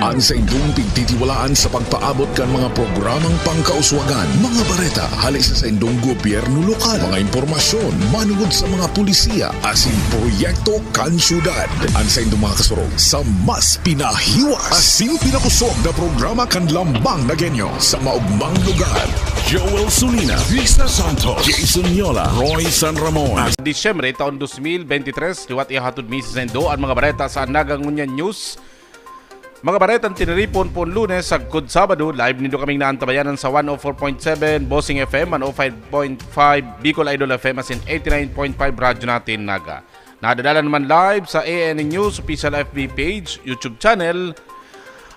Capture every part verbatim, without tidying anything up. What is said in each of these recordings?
An saindong pigtitiwalaan sa pagpaabot kan mga programang pangkauswagan, mga bareta hali sa saindong gobyerno lokal, mga impormasyon manungod sa mga polisiya asin proyekto kan syudad. An saindong mga kasurog sa mas pinahiwas asin pinakosog na programa kan Lambang na Genyo sa maogmang lugar. Joel Sulina, Risa Santos, Jason Yola, Roy San Ramon. Disyembre taon dos mil bente tres, liwat ihahatod mi sa saindo an mga bareta sa Naga Ngunyan News. Mga baretang tiniripon poon Lunes sagkod Sabado, live nindo kaming naantabayanan sa one oh four point seven Bossing F M, one oh five point five Bicol Idol F M, asin eighty-nine point five Radyo Natin Naga. Nadadala naman live sa A N N News official F B page, YouTube channel,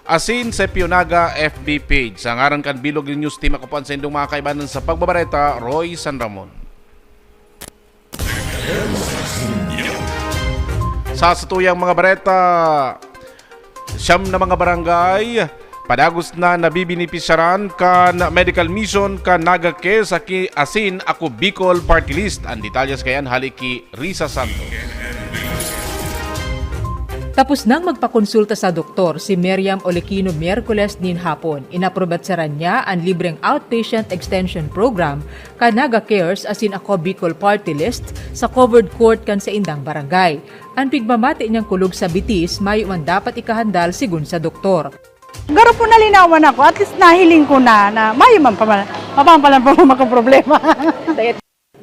asin sa Pionaga F B page. Sa ngaran kan bilog nin news team, ako po an saindong mga kaibanan sa pagbabareta, Roy San Ramon. Sa satuyang mga bareta, siyam na mga barangay padagos na nabibenepisyaran kan medical mission kan Naga Cares aki asin Ako Bicol Party List. An detalyes kaiyan hali ki Risa Santos. Tapos nang magpakonsulta sa doktor si Miriam Olequino Miyerkules nin hapon, inaprobatsaran niya an libreng outpatient extension program kan Naga Cares asin Ako Bicol Party List sa covered court kan saindang barangay. An pigmamati niyang kulog sa bitis mayo man dapat ikahandal, sigon sa doktor. Garo po nalinawan ako, at least nahiling ko na, na mayo man pa man, mapampalan pa man ako problema.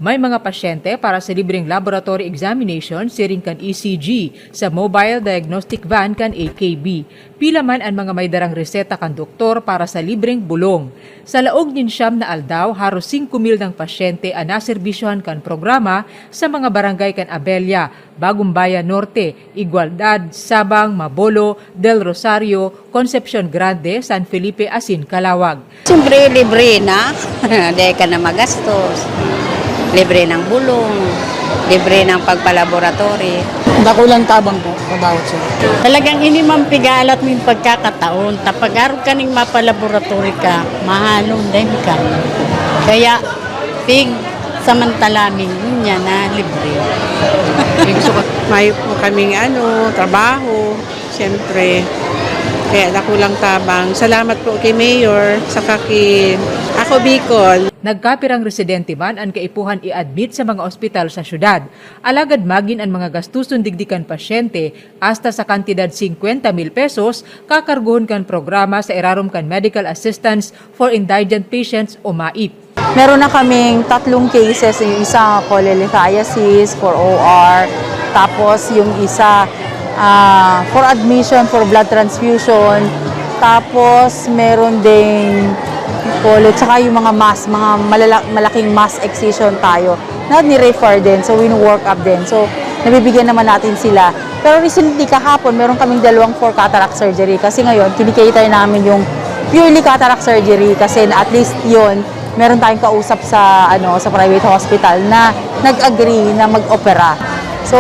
May mga pasyente para sa libreng laboratory examination siring kan E C G sa mobile diagnostic van kan A K B. Pila man an mga may darang reseta kan doktor para sa libreng bulong. Sa laog nin siyam na aldaw, haros singko mil nang pasyente an naserbisyohan kan programa sa mga barangay kan Abella, Bagumbayan Norte, Igualdad, Sabang, Mabolo, Del Rosario, Concepcion Grande, San Felipe asin Calauag. Siyempre, libre na. Dahil ka na magastos. Libre ng bulong. Libre ng pagpalaboratory. Dakulang tabang po sa bawat sila. Talagang ini man pigalat ning pagkakataon. Ta pag-arog ka ning mapalaboratory ka, mahalon din ka. Kaya, pig samantala mi ngunyan na libre. May gusto ko, may po kaming ano, trabaho, siyempre. Kaya dakulang tabang. Salamat po kay Mayor, saka kay Ako Bicol. Nagkapirang residente man an kaipuhan i-admit sa mga ospital sa syudad. Alagad magin an mga gastuson digdi kan pasyente, hasta sa kantidad singkwenta mil pesos, kakargohon kan programa sa irarom kan Medical Assistance for Indigent Patients o MAIP. Meron na kaming tatlong cases, yung isa cholelithiasis for O R, tapos yung isa, ah, for admission for blood transfusion, tapos meron ding call it, tsaka yung mga mass, mga malala-, malaking mass excision tayo na ni-refer din, so wino-work up din. So, nabibigyan naman natin sila. Pero recently, kahapon, meron kaming dalawang for cataract surgery kasi ngayon, kinikater namin yung purely cataract surgery kasi at least yun, meron tayong kausap sa, ano, sa private hospital na nag-agree na mag-opera. So,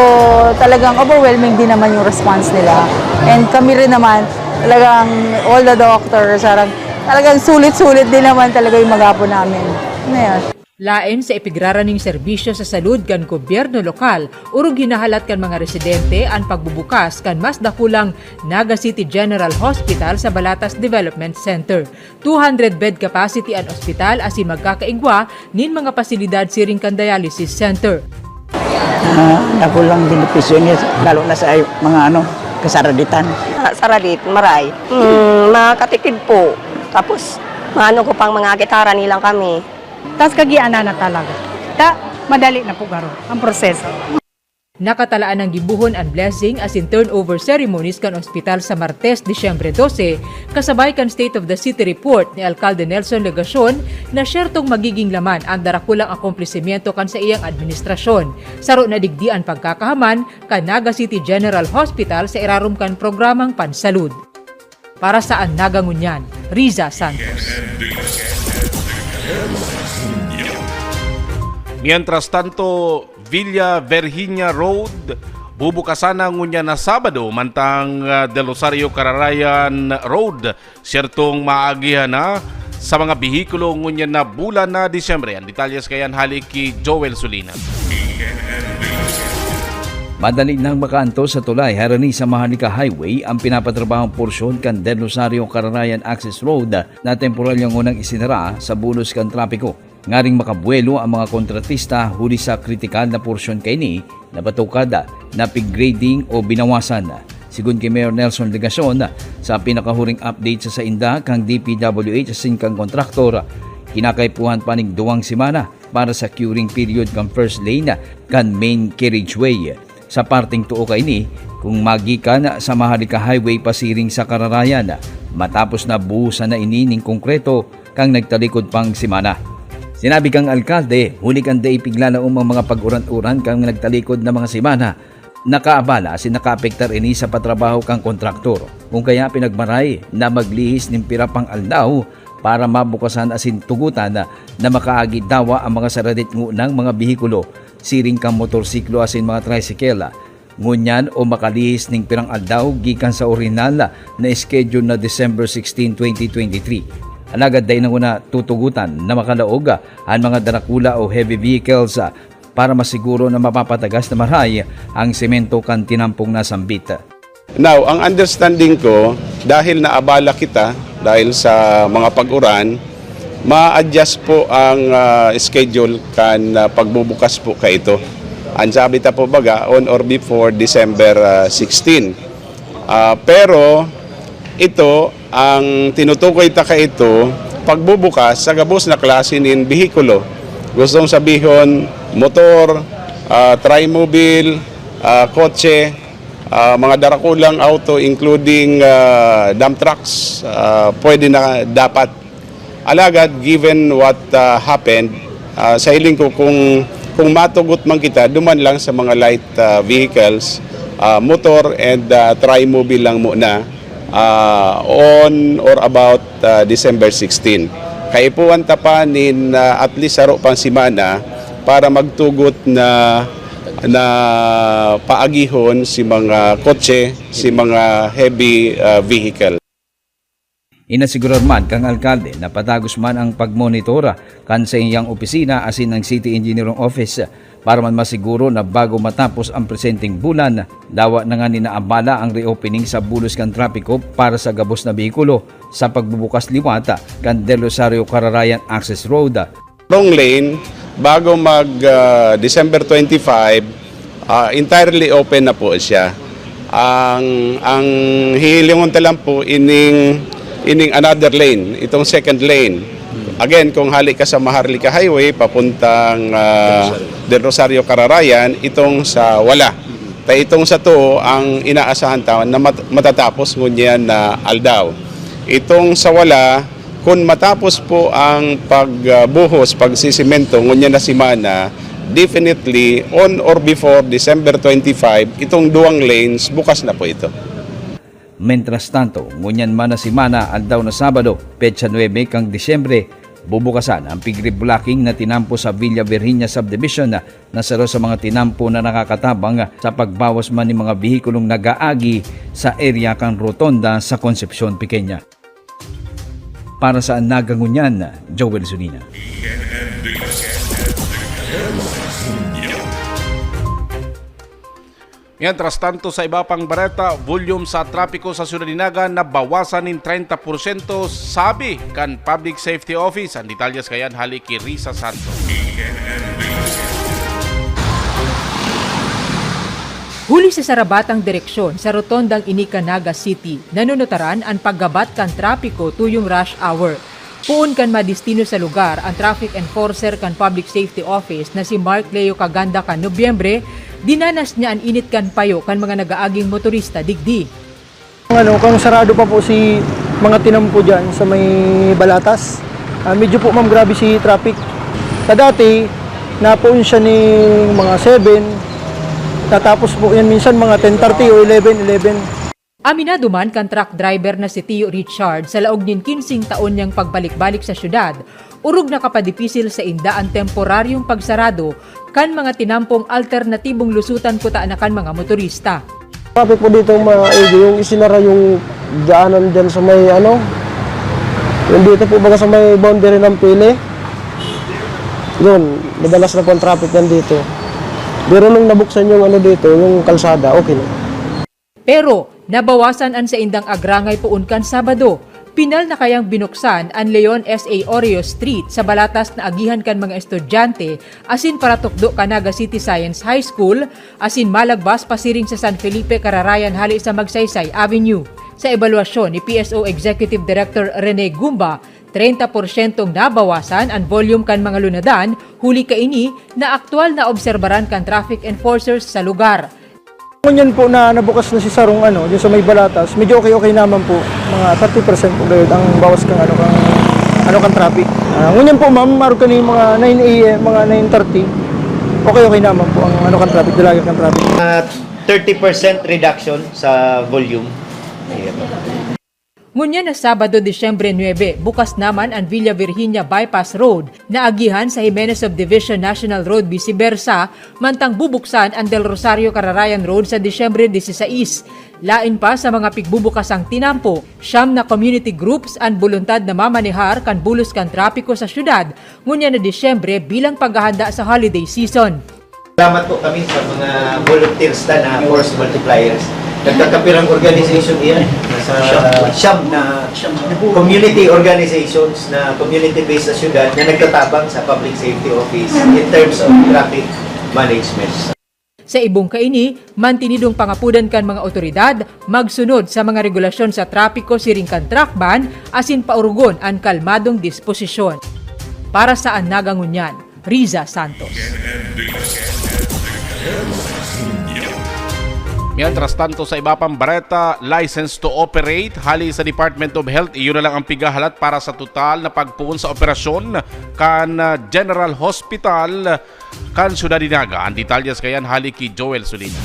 talagang overwhelming din naman yung response nila. And kami rin naman, talagang all the doctors, parang, talagang sulit-sulit din naman talaga yung magapo namin. Ano yan? Laen sa ipigraraning serbisyo sa salud kan gobyerno lokal, orog hinahalat kan mga residente an pagbubukas kan mas dakulang Naga City General Hospital sa Balatas Development Center. Two hundred bed capacity an ospital asin magkakaigwa nin mga pasilidad siring kan dialysis center. Ah, dakulang benepisyo niya, lalo na sa mga, ano, kasaraditan. Ah, saradit, maray. Mm, makatipid po. Tapos, maano ko pang mga gitara nilang kami. Tas kagianan na talaga. Ta, madali na po garo ang proseso. Nakatalaan nang gibohon an blessing asin turnover ceremonies kan ospital sa Martes, Disyembre dose, kasabay kan State of the City Report ni Alkalde Nelson Legacion na syertong magiging laman an darakulang akomplisimentu kan saiyang administrasyon. Saro na digdi an pagkakahaman kan Naga City General Hospital sa irarom kan programang pansalud. Para sa An Naga Ngunyan, Riza Santos. Mientras tanto, Villa Virginia Road, bubukasan na ngunyan na Sabado, mantang, ah, Del Rosario Cararayan Road, siyertong maagihan na sa mga behikulo ngunyan na bulan na Disyembre. Ang detalyes kayan hali ki Joel Sulina. Madali nang makaantos sa tulay harani sa Maharlika Highway ang pinapatrabahong porsyon kan Del Rosario Cararayan Access Road na temporal ngunang isinara sa bulos kan trapiko. Ngaring makabuwelo ang mga kontratista huli sa kritikal na porsyon kaini na patukad na pig-grading o binawasan. Sigon ki Mayor Nelson Legacion, sa pinakahuring update sa sainda kan D P W H asin kan kontraktor, kinakaipuhan pa ning duwang semana para sa curing period kan first lane kan main carriageway. Sa parteng too kaini, kung magikan sa Maharlika Highway pasiring sa Kararayan, matapos na buhusan na ini nin konkreto kan nagtalikod pang semana. Sinabi kan alkalde, huli kan dai piglalaom ang mga pag-uran-uran kan nagtalikod na mga semana, nakaabala asin nakaapektar ini sa patrabaho kan kontraktor. Kun kaya pinagmaray na maglihis nin pira pang aldaw para mabukasan asin tugotan na makaagi dawa ang mga saradit ngunang mga behikulo, siring kan motorsiklo asin mga tricycle, ngunyan o makalihis nin pirang aldaw gikan sa orihinal na schedule na December sixteen, twenty twenty-three. Alagad dai na nguna tutugotan na makalaog an mga darakula o heavy vehicles para masiguro na mapapatagas na maray ang semento kan tinampong nasambit. Now, ang understanding ko, dahil naabala kita dahil sa mga pag-uran, ma-adjust po ang, ah, schedule kan, ah, pagbubukas po kaito. Ang sabi ta po baga, on or before December, ah, sixteen. Ah, pero ito, ang tinutukoy ta kaito, pagbubukas sa gabos na klase nin behikulo. Gustong sabihon, motor, ah, trimobile, ah, kotse, ah, mga darakulang auto, including, ah, dump trucks, ah, pwede na dapat. Alagad, given what, ah, happened, ah, sa hiling ko, kung, kung matugot man kita, duman lang sa mga light, ah, vehicles, ah, motor and, ah, trimobile lang muna, ah, on or about, ah, December sixteen. Kaipuhan ta pa nin, ah, at least saro pang semana para magtugot na, na paagihon si mga kotse, si mga heavy, ah, vehicle. Inasigurar man kan alkalde na patagos man ang pagmonitor kan saiyang opisina asin ang City Engineering Office para man masiguro na bago matapos ang presenteng bulan, dawa na ngani naabala ang reopening sa bulos kan trapiko para sa gabos na behikulo sa pagbubukas liwat kan Del Rosario Cararayan Access Road. Wrong lane, bago mag, ah, December twenty-five, ah, entirely open na po siya. Ang, ang hihilingon ta lang po ining, ining another lane, itong second lane. Again, kung hali ka sa Maharlika Highway, papuntang, ah, Del Rosario Cararayan, itong sa Wala. Ta itong sa Too, ang inaasahan ta na mat-, matatapos ngunyan na aldaw. Itong sa Wala, kun matapos po ang pagbuhos, pagsisemento, ngunyan na semana, definitely, on or before December twenty-five, itong duwang lanes, bukas na po ito. Mientras tanto, ngunyan man na semana, aldaw na Sabado, petsa nuebe kan Disyembre, bubukasan ang pig-reblocking na tinampo sa Villa Virginia Subdivision na saro sa mga tinampo na nakakatabang sa pagbawas man nin mga behikulong nag-aagi sa area kan Rotonda sa Concepcion Pequeña. Para sa Naga Ngunyan, Joel Zunina. Mientras tanto, sa iba pang bareta, volume sa trapiko sa Syudad nin Naga nabawasan nin treinta porsyento, sabi kan Public Safety Office. An detalyes kaiyan hali ki Risa Santos. Huli sa sarabatang direksyon sa rotondang ini kan Naga City, nanunutaran an paggabat kan trapiko tuyong rush hour. Poon kan madestino sa lugar, an traffic enforcer kan Public Safety Office na si Mark Leo Caganda kan Nobyembre, dinanas niya an init kan payo kan mga nag-aaging motorista digdi. Ang ano, kung sarado pa po si mga tinampo dyan sa may Balatas, ah, medyo po, ma'am, grabe si traffic. Sa dati, napoon siya ning mga seven, natapos po yan minsan mga ten thirty o eleven, eleven. Aminado man kan truck driver na si Tio Richard, sa laog nin kinseng taon niyang pagbalik-balik sa syudad, orog nakapadipisil sainda an temporaryong pagsarado kan mga tinampong alternatibong lusutan kutana kan mga motorista. Traffic po dito, maigi yung isinara yung daanan dyan sa may ano, yung dito po baga sa may boundary ng Pili. Yun, madalas na po ang traffic nandito. Pero nung nabuksan yung ano dito, yung kalsada, okay na. Pero nabawasan an saindang agrangay poon kan Sabado. Pinal na kayang binuksan an Leon S A Orio Street sa balatas na agihan kan mga estudyante asin paratukdo kan Naga City Science High School asin malagbas pasiring sa San Felipe kararayan hale sa Magsaysay Avenue. Sa ebalwasyon ni P S O Executive Director Rene Gumba, treinta porsyentong nabawasan an volume kan mga lunadan huli kaini na aktual na obserbaran kan traffic enforcers sa lugar. Ngunyan po na nabukas na si sarong ano, dyan sa may Balatas, medyo okay-okay naman po. Mga thirty percent po gayud ang bawas kang ano kang ano kang traffic. Ah, ngunyan po ma'am, maro kani mga nine A M, mga nine thirty. Okay-okay naman po ang ano kang traffic, dalaga kang traffic. Uh, thirty percent reduction sa volume. Ngunyan na Sabado, Disyembre nuebe, bukas naman an Villa Virginia Bypass Road na agihan sa Jimenez Subdivision National Road, vice versa, mantang bubuksan an Del Rosario Kararayan Road sa Disyembre diseseis. Lain pa sa mga pigbubukasang tinampo, siyam na community groups an boluntad na mamanehar kan bulos kan trapiko sa syudad ngunyan na Disyembre bilang paghahanda sa holiday season. Salamat po kami sa mga volunteers ta na force multipliers. Nagkakapirang organization iyan. Nasa siyam na community organizations na community-based sa syudad na nagtatabang sa public safety office in terms of traffic management. Sa ibong kaini, mantinidong pangapudan kan mga otoridad magsunod sa mga regulasyon sa trapiko siring kan truck ban asin paurugon an kalmadong disposisyon. Para sa An Naga Ngunyan, Riza Santos. Mientras tanto, sa iba pang bareta, license to operate hali sa Department of Health, iyo na lang ang pigahalat para sa total na pagpoon sa operasyon kan General Hospital kan Syudad ni Naga. Ang detalyes kayan hali ki Joel Solina.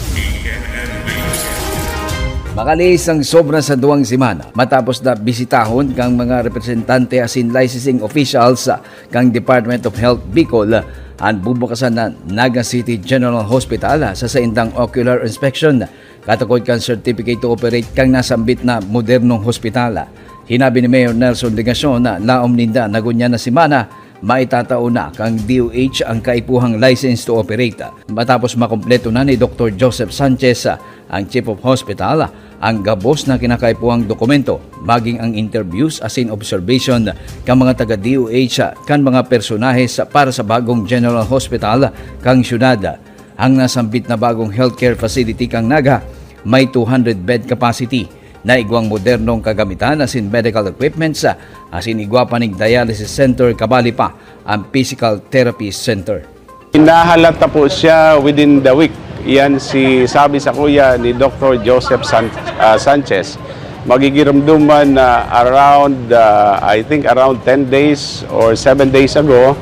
Makalihis ang sobra sa duwang semana matapos na bisitahon kang mga representante asin licensing officials kang Department of Health Bicol an bubukasan na Naga City General Hospital sa saindang ocular inspection katakod kan certificate to operate kang nasambit na modernong hospital. Hinabi ni Mayor Nelson Legacion na laom ninda na ngunyan na semana maitatao na kang D O H ang kaipuhang license to operate. Matapos makumpleto na ni Doktor Joseph Sanchez, ang Chief of Hospital, ang gabos na kinakaipuhang dokumento, maging ang interviews asin observation kan mga taga D O H kan mga personahes para sa bagong General Hospital kan syudad. Ang nasambit na bagong healthcare facility kan Naga may two hundred bed capacity na igwang modernong kagamitan asin medical equipments, asin igwa pa ning dialysis center kabali pa ang physical therapy center. Nahalat na po siya within the week. Yan si sabi sa kuya ni Doktor Joseph San, ah, Sanchez. Magigirumduman na around, ah, I think around ten days or seven days ago,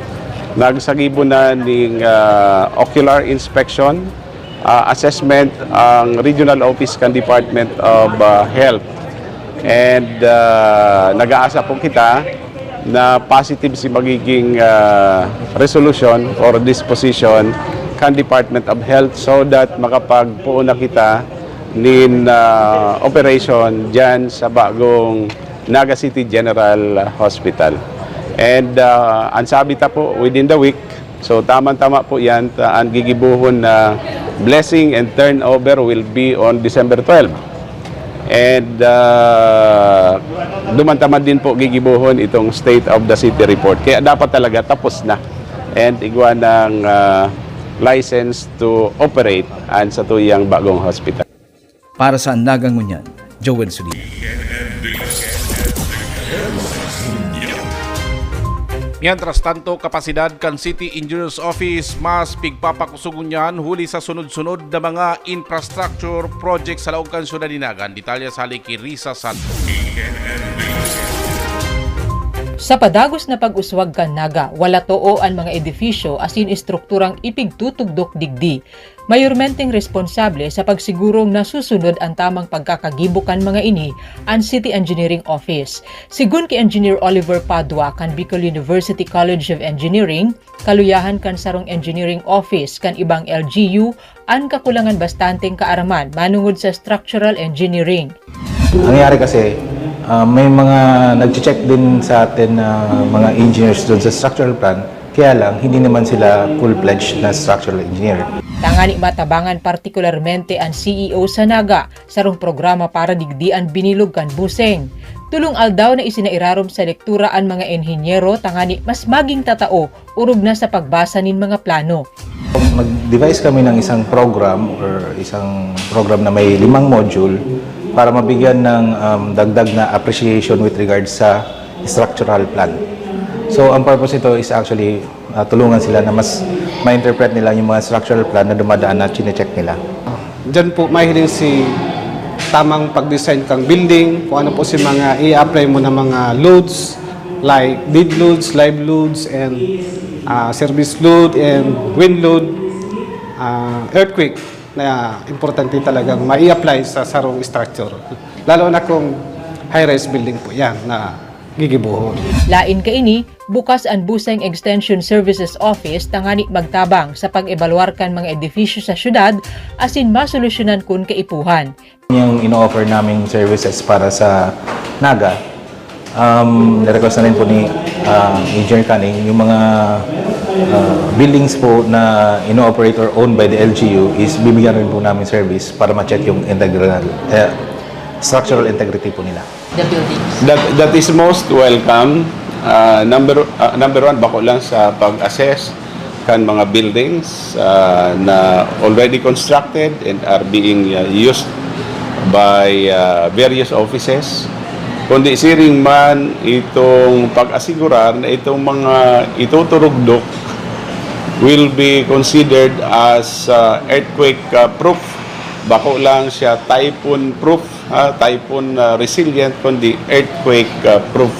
nagsagibo na ning, ah, ocular inspection, ah, assessment ang regional office kan Department of, ah, Health. And, ah, nag-aasa po kita na positive si magiging, ah, resolution or disposition kan Department of Health so that makapagpoon na kita nin, ah, operation dyan sa bagong Naga City General Hospital. And, ah, ang sabi ta po, within the week, so tamang-tama po yan, ta-, ang gigibuhon na blessing and turnover will be on December twelve. And, ah, duman ta man din po gigibuhon itong State of the City Report. Kaya dapat talaga tapos na. And igwa ng, ah, license to operate ang satuyang bagong hospital. Para sa An Naga Ngunyan, Joel Solina. Mientras tanto, kapasidad kan City Engineers Office mas pigpapakusog ngunyan huli sa sunod-sunod na mga infrastructure project sa laog kan syudad ni Naga. Detalye sa hali ki Risa Santos. Sa padagos na pag-uswag kan Naga, wala too an mga edifisyo asin estrukturang ipigtutugdok digdi. Mayormenteng responsable sa pagsigurong nasusunod an tamang pagkakagibo kan mga ini an City Engineering Office. Sigun ki Engineer Oliver Padua kan Bicol University College of Engineering, kaluyahan kan sarong engineering office kan ibang L G U an kakulangan bastanteng kaaraman manongod sa structural engineering. Nangyari kasi, ah, may mga nag-check din sa atin na mga engineers doon sa structural plan, kaya lang hindi naman sila full-fledged na structural engineer. Tangani matabangan partikularmente an C E O sa Naga, sarong programa para digdi an binilog kan Buseng. Tulong aldaw na isinairarom sa lektura an mga inhinyero tangani mas maging tatao orog na sa pagbasa nin mga plano. Nag-devise kami ng isang program or isang program na may limang module para mabigyan ng um, dagdag na appreciation with regards sa structural plan. So ang purpose nito is actually uh, tulungan sila na mas ma-interpret nila yung mga structural plan na dumadaan na chinecheck nila. Diyan po mahiling si tamang pag-design kang building, kung ano po si mga i-apply mo na mga loads, like dead loads, live loads, and uh, service load, and wind load, uh, earthquake na importante talagang mai-apply sa sarong structure. Lalo na kung high-rise building po yan na gigibuhon. Lain kaini, bukas an Buseng Extension Services Office tangani magtabang sa pag-ebalwar kan mga edifisyo sa syudad asin masolusyonan kun kaipuhan. Yung ino-offer naming services para sa Naga, um, na-request na rin po ni uh, Engineer Canning, yung mga uh, buildings po na ino-operate or owned by the L G U is bibigyan rin po namin service para ma-check yung integral, eh, structural integrity po nila. The buildings. That, that is most welcome. Uh, number, uh, number one, bako lang sa pag-assess kan mga buildings uh, na already constructed and are being uh, used by uh, various offices. Kundi siring man itong pag-asigurar na itong mga ituturugdok will be considered as uh, earthquake uh, proof. Bako lang siya typhoon proof, ha, typhoon uh, resilient, kundi earthquake uh, proof.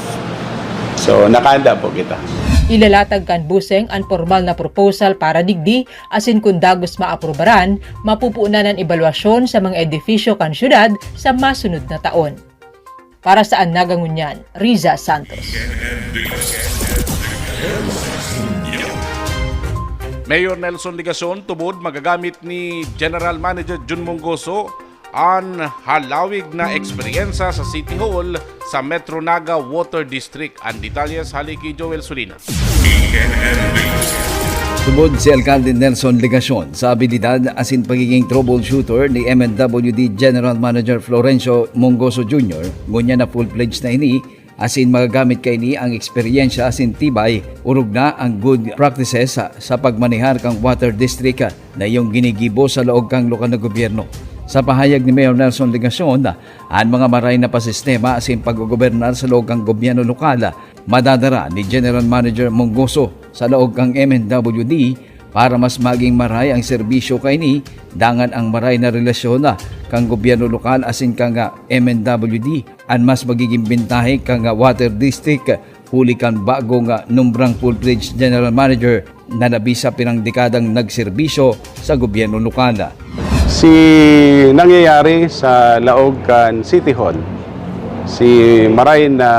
So, nakahanda po kita. Ilalatag kan Buseng an pormal na proposal para digdi asin kun dagos maaprubaran, mapupunan an ebalwasyon sa mga edifisyo kan syudad sa masunod na taon. Para sa An Naga Ngunyan, Riza Santos. Mayor Nelson Legacion tubod magagamit ni General Manager Jun Mongoso an halawig na eksperyensya sa City Hall sa Metro Naga Water District. An detalye hale ki Joel Sulina. Tubod si Alkalde Nelson Legacion sa abilidad asin pagiging troubleshooter ni M N W D General Manager Florencio Mongoso Junior, ngunyan na full-fledged na ini asin magagamit kaini ang eksperyensya asin tibay, orog na ang good practices sa, sa pagmanehar kan water district na iyong ginigibo sa laog kan lokal na gobyerno. Sa pahayag ni Mayor Nelson Legacion, an mga maray na pasistema asin paggogobernar sa laog kan gobyerno lokal madadara ni General Manager Mongoso sa laog kan M N W D para mas maging maray ang serbisyo kaini, dangan ang maray na relasyon kan gobyerno lokal asin kan M N W D an mas magiging bentahe kan water district huli kan bagong nombrang full-fledged general manager na labi sa pirang dekadang nagserbisyo sa gobyerno lokal. Si nangyayari sa laog kan City Hall, si maray na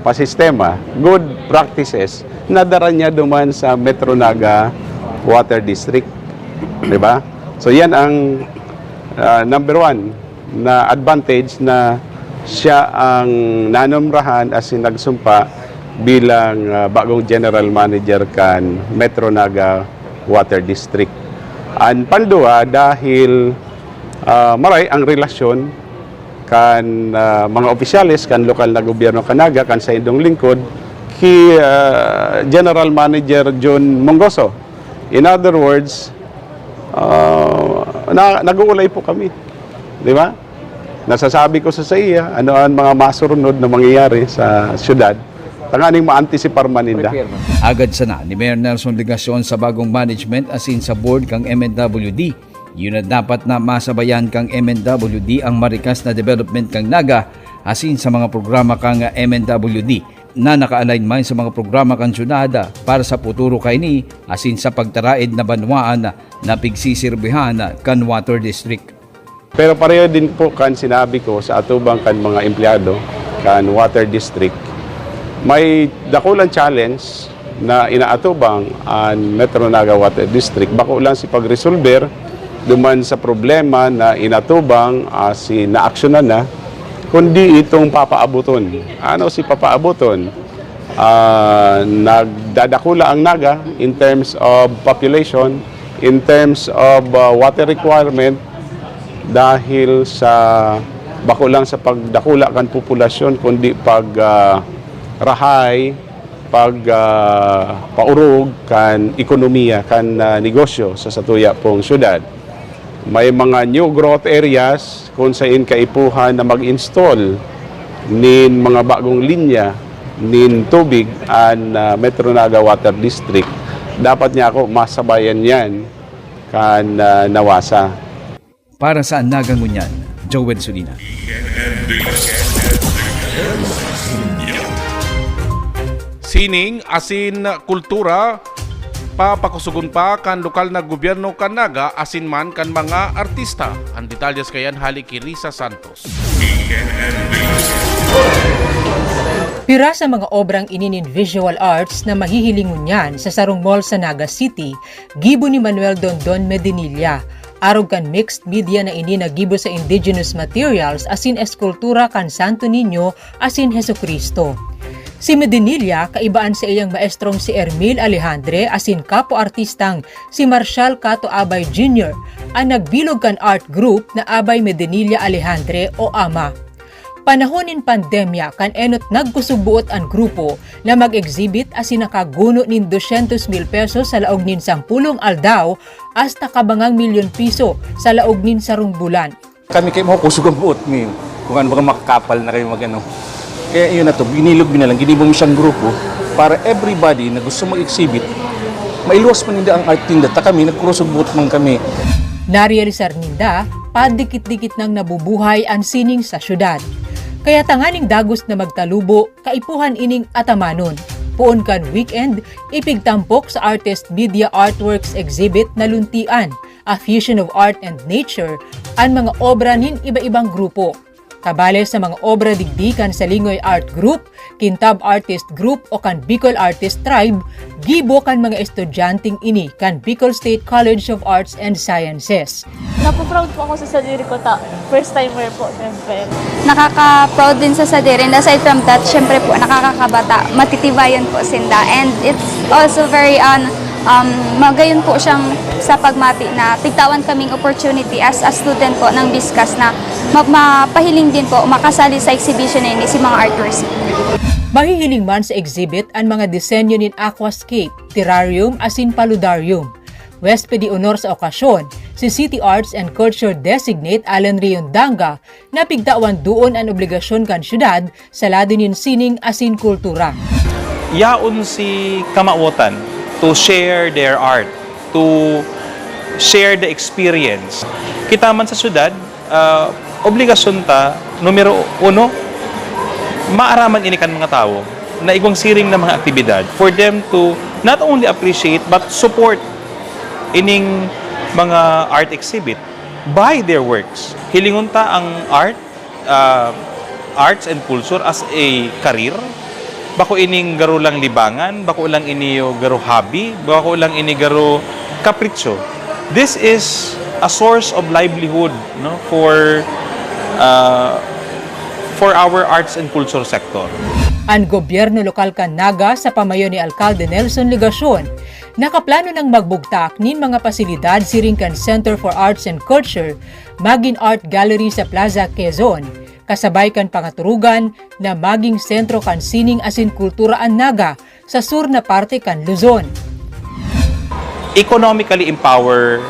pasistema, good practices, nadara niya duman sa Metro Naga Water District. Di ba? So yan ang uh, number one na advantage na siya ang nanumrahan as in nagsumpa bilang uh, bagong general manager kan Metro Naga Water District. An pandua, dahil uh, maray ang relasyon kan uh, mga opisyales kan lokal na gobyerno kan Naga, kan saindong lingkod, ki uh, General Manager Jun Mongoso. In other words, uh, na, nag-uulay po kami. Di ba? Nasasabi ko sa, sa iya ano ang mga masurunod na mangyayari sa syudad, tanganing maantisipar man ninda. Agad sana ni Mayor Nelson Legacion sa bagong management asin sa board kan M N W D. Iyo na dapat na masabayan kan M N W D ang marikas na development kan Naga asin sa mga programa kan M N W D na naka-align man sa mga programa kan syudad para sa futuro kaini asin sa pagtaraed na banwaan na pigsiserbihan kan Water District. Pero pareho din po kan sinabi ko sa atubang kan mga empleyado kan Water District, may dakulang challenge na inaatubang an Metro Naga Water District. Bako lang si pagresolber duman sa problema na inatubang uh, si naaksyonan na, kundi itong papaabuton. Ano si papaabuton? Uh, nagdadakula ang Naga in terms of population, In terms of uh, water requirement, dahil sa bako lang sa pagdakula kan populasyon kundi pag uh, rahay, pag uh, paurog kan ekonomiya kan uh, negosyo sa satuya pong syudad. May mga new growth areas kung sain kaipuhan na mag-install nin mga bagong linya nin tubig an uh, Metro Naga Water District. Dapat niya ako masabayan yan kan uh, nawasa. Para sa Naga Ngunyan, Joel Sulina. Sining asin kultura, papakusugon pa kan lokal na gobyerno kan Naga asin man kan mga artista. Ang detalyes kayan hali ki Risa Santos. Pira sa mga obrang ini nin visual arts na mahihiling ngunyan sa sarong mall sa Naga City, gibo ni Manuel Dondon Medinilla, arog kan mixed media na ini na gibo sa indigenous materials asin eskultura kan Santo Niño asin Jesu-Cristo. Si Medinilla kaiba an saiyang maestrong si Ermil Alejandre asin kapwa-artistang si Marshall Cato Abay Junior an nagbilog kan art group na Abay Medinilla Alejandre o AMA. Panahon nin pandemya kan enot nagkusog buot an grupo na mag-exhibit asin nakaguno nin dosyentos mil pesos sa laog nin sampulong aldaw hasta kabangang milyon piso sa laog nin sarong bulan. Kami kay makukusog ang buot mi. Kung ano baga makakapal na kayo mag-ano. Kaya yun na to, binilog mi na lang, ginibo mi siyang grupo para everybody na gusto mag-exhibit, mailuwas man ninda ang art ninda, ta kami, nagkurusog buot man kami. Narealisar ninda, padikit-dikit nang nabubuhay an sining sa syudad. Kaya tanganing dagos na magtalubo, kaipuhan ining atamanon. Poon kan weekend, ipigtampok sa Artist Media Artworks Exhibit na Luntian, A Fusion of Art and Nature, an mga obra nin iba-ibang grupo. Kabale sa mga obra digdi kan Salingoy Art Group, Kintab Artist Group o kan Bicol Artist Tribe, gibo kan mga estudyanteng ini kan Bicol State College of Arts and Sciences. Napo-proud po ako sa sadiri ko ta first timer po, syempre. Nakaka-proud din sa sadiri. And aside from that, syempre po, nakakakabata. Matitibayan po sinda. And it's also very, um, um, magayon po siyang sa pagmati na tigtawan kaming opportunity as a student po ng Biskas na ma- mapahiling din po makasali sa exhibition na ini si mga artworks. Mahihiling man sa exhibit an mga disenyo nin aquascape, terrarium asin paludarium. Huwes de honor sa okasyon, si City Arts and Culture Designate Alan Riondanga, na pigtawan duon an obligasyon kan syudad sa lado nin sining asin kultura. Yaon si kamawotan to share their art, to share the experience. Kita man sa syudad, ah, obligasyon ta, numero uno, maaraman ini kan mga tawo na igwang siring na mga aktibidad for them to not only appreciate but support ining mga art exhibit by their works. Hilingon ta ang art, ah, arts and culture as a career. Bako ining garo lang libangan, bako lang ini garo hobby, bako lang ini garo kapritso. This is a source of livelihood, no, for, ah, for our arts and culture sector. An gobyerno lokal kan Naga sa pamayo ni Alkalde Nelson Legacion, nakaplano nang magbugtak nin mga pasilidad siring kan Center for Arts and Culture, magin art gallery sa Plaza Quezon, kasabay kan pangaturugan na maging sentro kan sining asin kultura an Naga sa sur na parte kan Luzon. Economically empower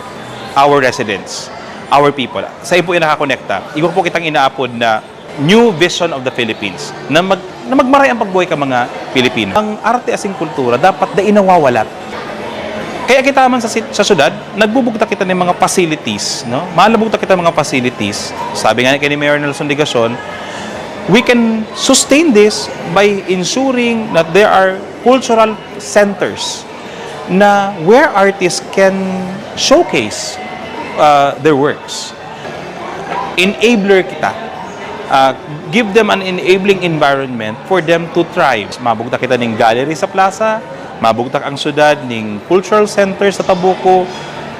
our residents, our people. Sa ipo yung nakakonekta. Igwa po kitang inaapod na new vision of the Philippines na mag na magmaray ang pagbuhay ka mga Pilipino. Ang arte asing kultura dapat dai nawawalat. Kaya kita man sa, sit- sa syudad, nagbubugtak kita ng mga facilities, no? Malabugtak kita ng mga facilities. Sabi nga ni Mayor Nelson Legacion, we can sustain this by ensuring that there are cultural centers na where artists can showcase uh, their works. Enabler kita. Uh, give them an enabling environment for them to thrive. Mabugtak kita ning gallery sa plaza, mabugtak ang syudad ning cultural center sa Tabuco,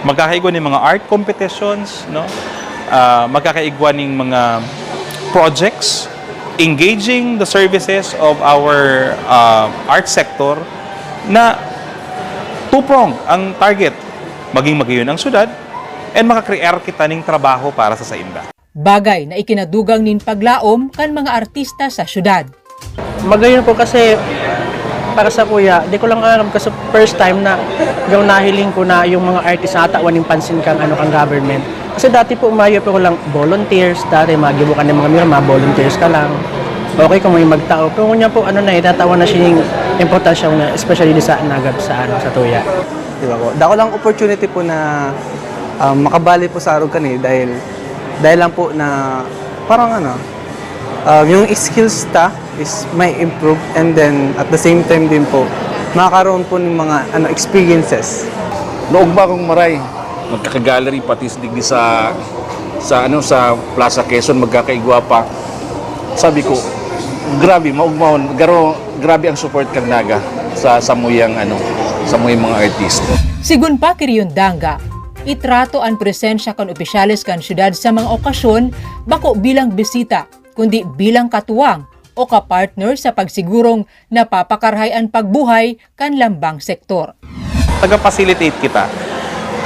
magkakaigwa ning mga art competitions, no? Uh, magkakaigwa ning mga projects engaging the services of our uh, art sector na two-pronged ang target. maging magayon ang syudad, and makakrear kita ning trabaho para sa sainda. Bagay na ikinadugang nin paglaom kan mga artista sa syudad. Magayon po kasi para sa kuya, di ko lang alam kasi first time na yung nahiling ko na yung mga artist na atawan yung pansin kang ano kang government. Kasi dati po mayo po lang volunteers, dati magibo ka ng mga mirror, mga volunteers ka lang. Okay kung may magtao. Pero ngunyan po, ano na, itatawan na siya yung importansya niya, especially di sa nagab sa ano, sa tuya. Di ba po? Dako lang opportunity po na um, makabali po sa Arog kani dahil dahil lang po na parang ano, um, yung skills ta is may improve, and then at the same time din po makakaroon po ng mga ano experiences. Naugma kong maray, magkaka-gallery pati digdi sa sa ano sa Plaza Quezon, magkakaigwa pa. Sabi ko, grabe, maugmahon, garo, grabe ang support kang Naga sa samuyang ano, samuyang mga artista. Sigun pa ki Rion Danga, itrato an presensya kan opisyales kan syudad sa mga okasyon bako bilang bisita, kundi bilang katuwang o kapartner sa pagsigurong napapakarhay an pagbuhay kan lambang sektor. Taga-facilitate kita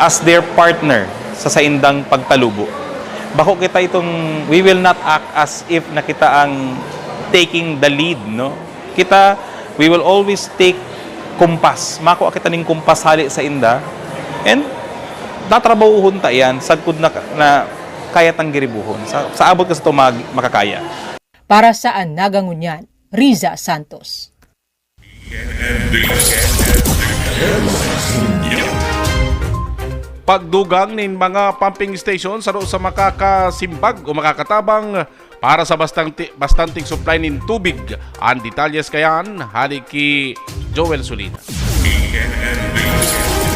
as their partner sa saindang pagtalubo. Bako kita itong, we will not act as if na kita ang taking the lead, no? Kita, we will always take kumpas. Makua kita ning kumpas hali sa inda, and tatrabahuhon ta yan sagkod na, na kaya tang giribuhon. Sa, sa abot ka sa ito mag, makakaya. Para sa An Naga Ngunyan, Riza Santos. Pagdugang nin mga pumping station saro sa makakasimbag o makakatabang para sa bastang ti- bastanting supply nin tubig. Ang detalyes kayan hali ki Joel Solina.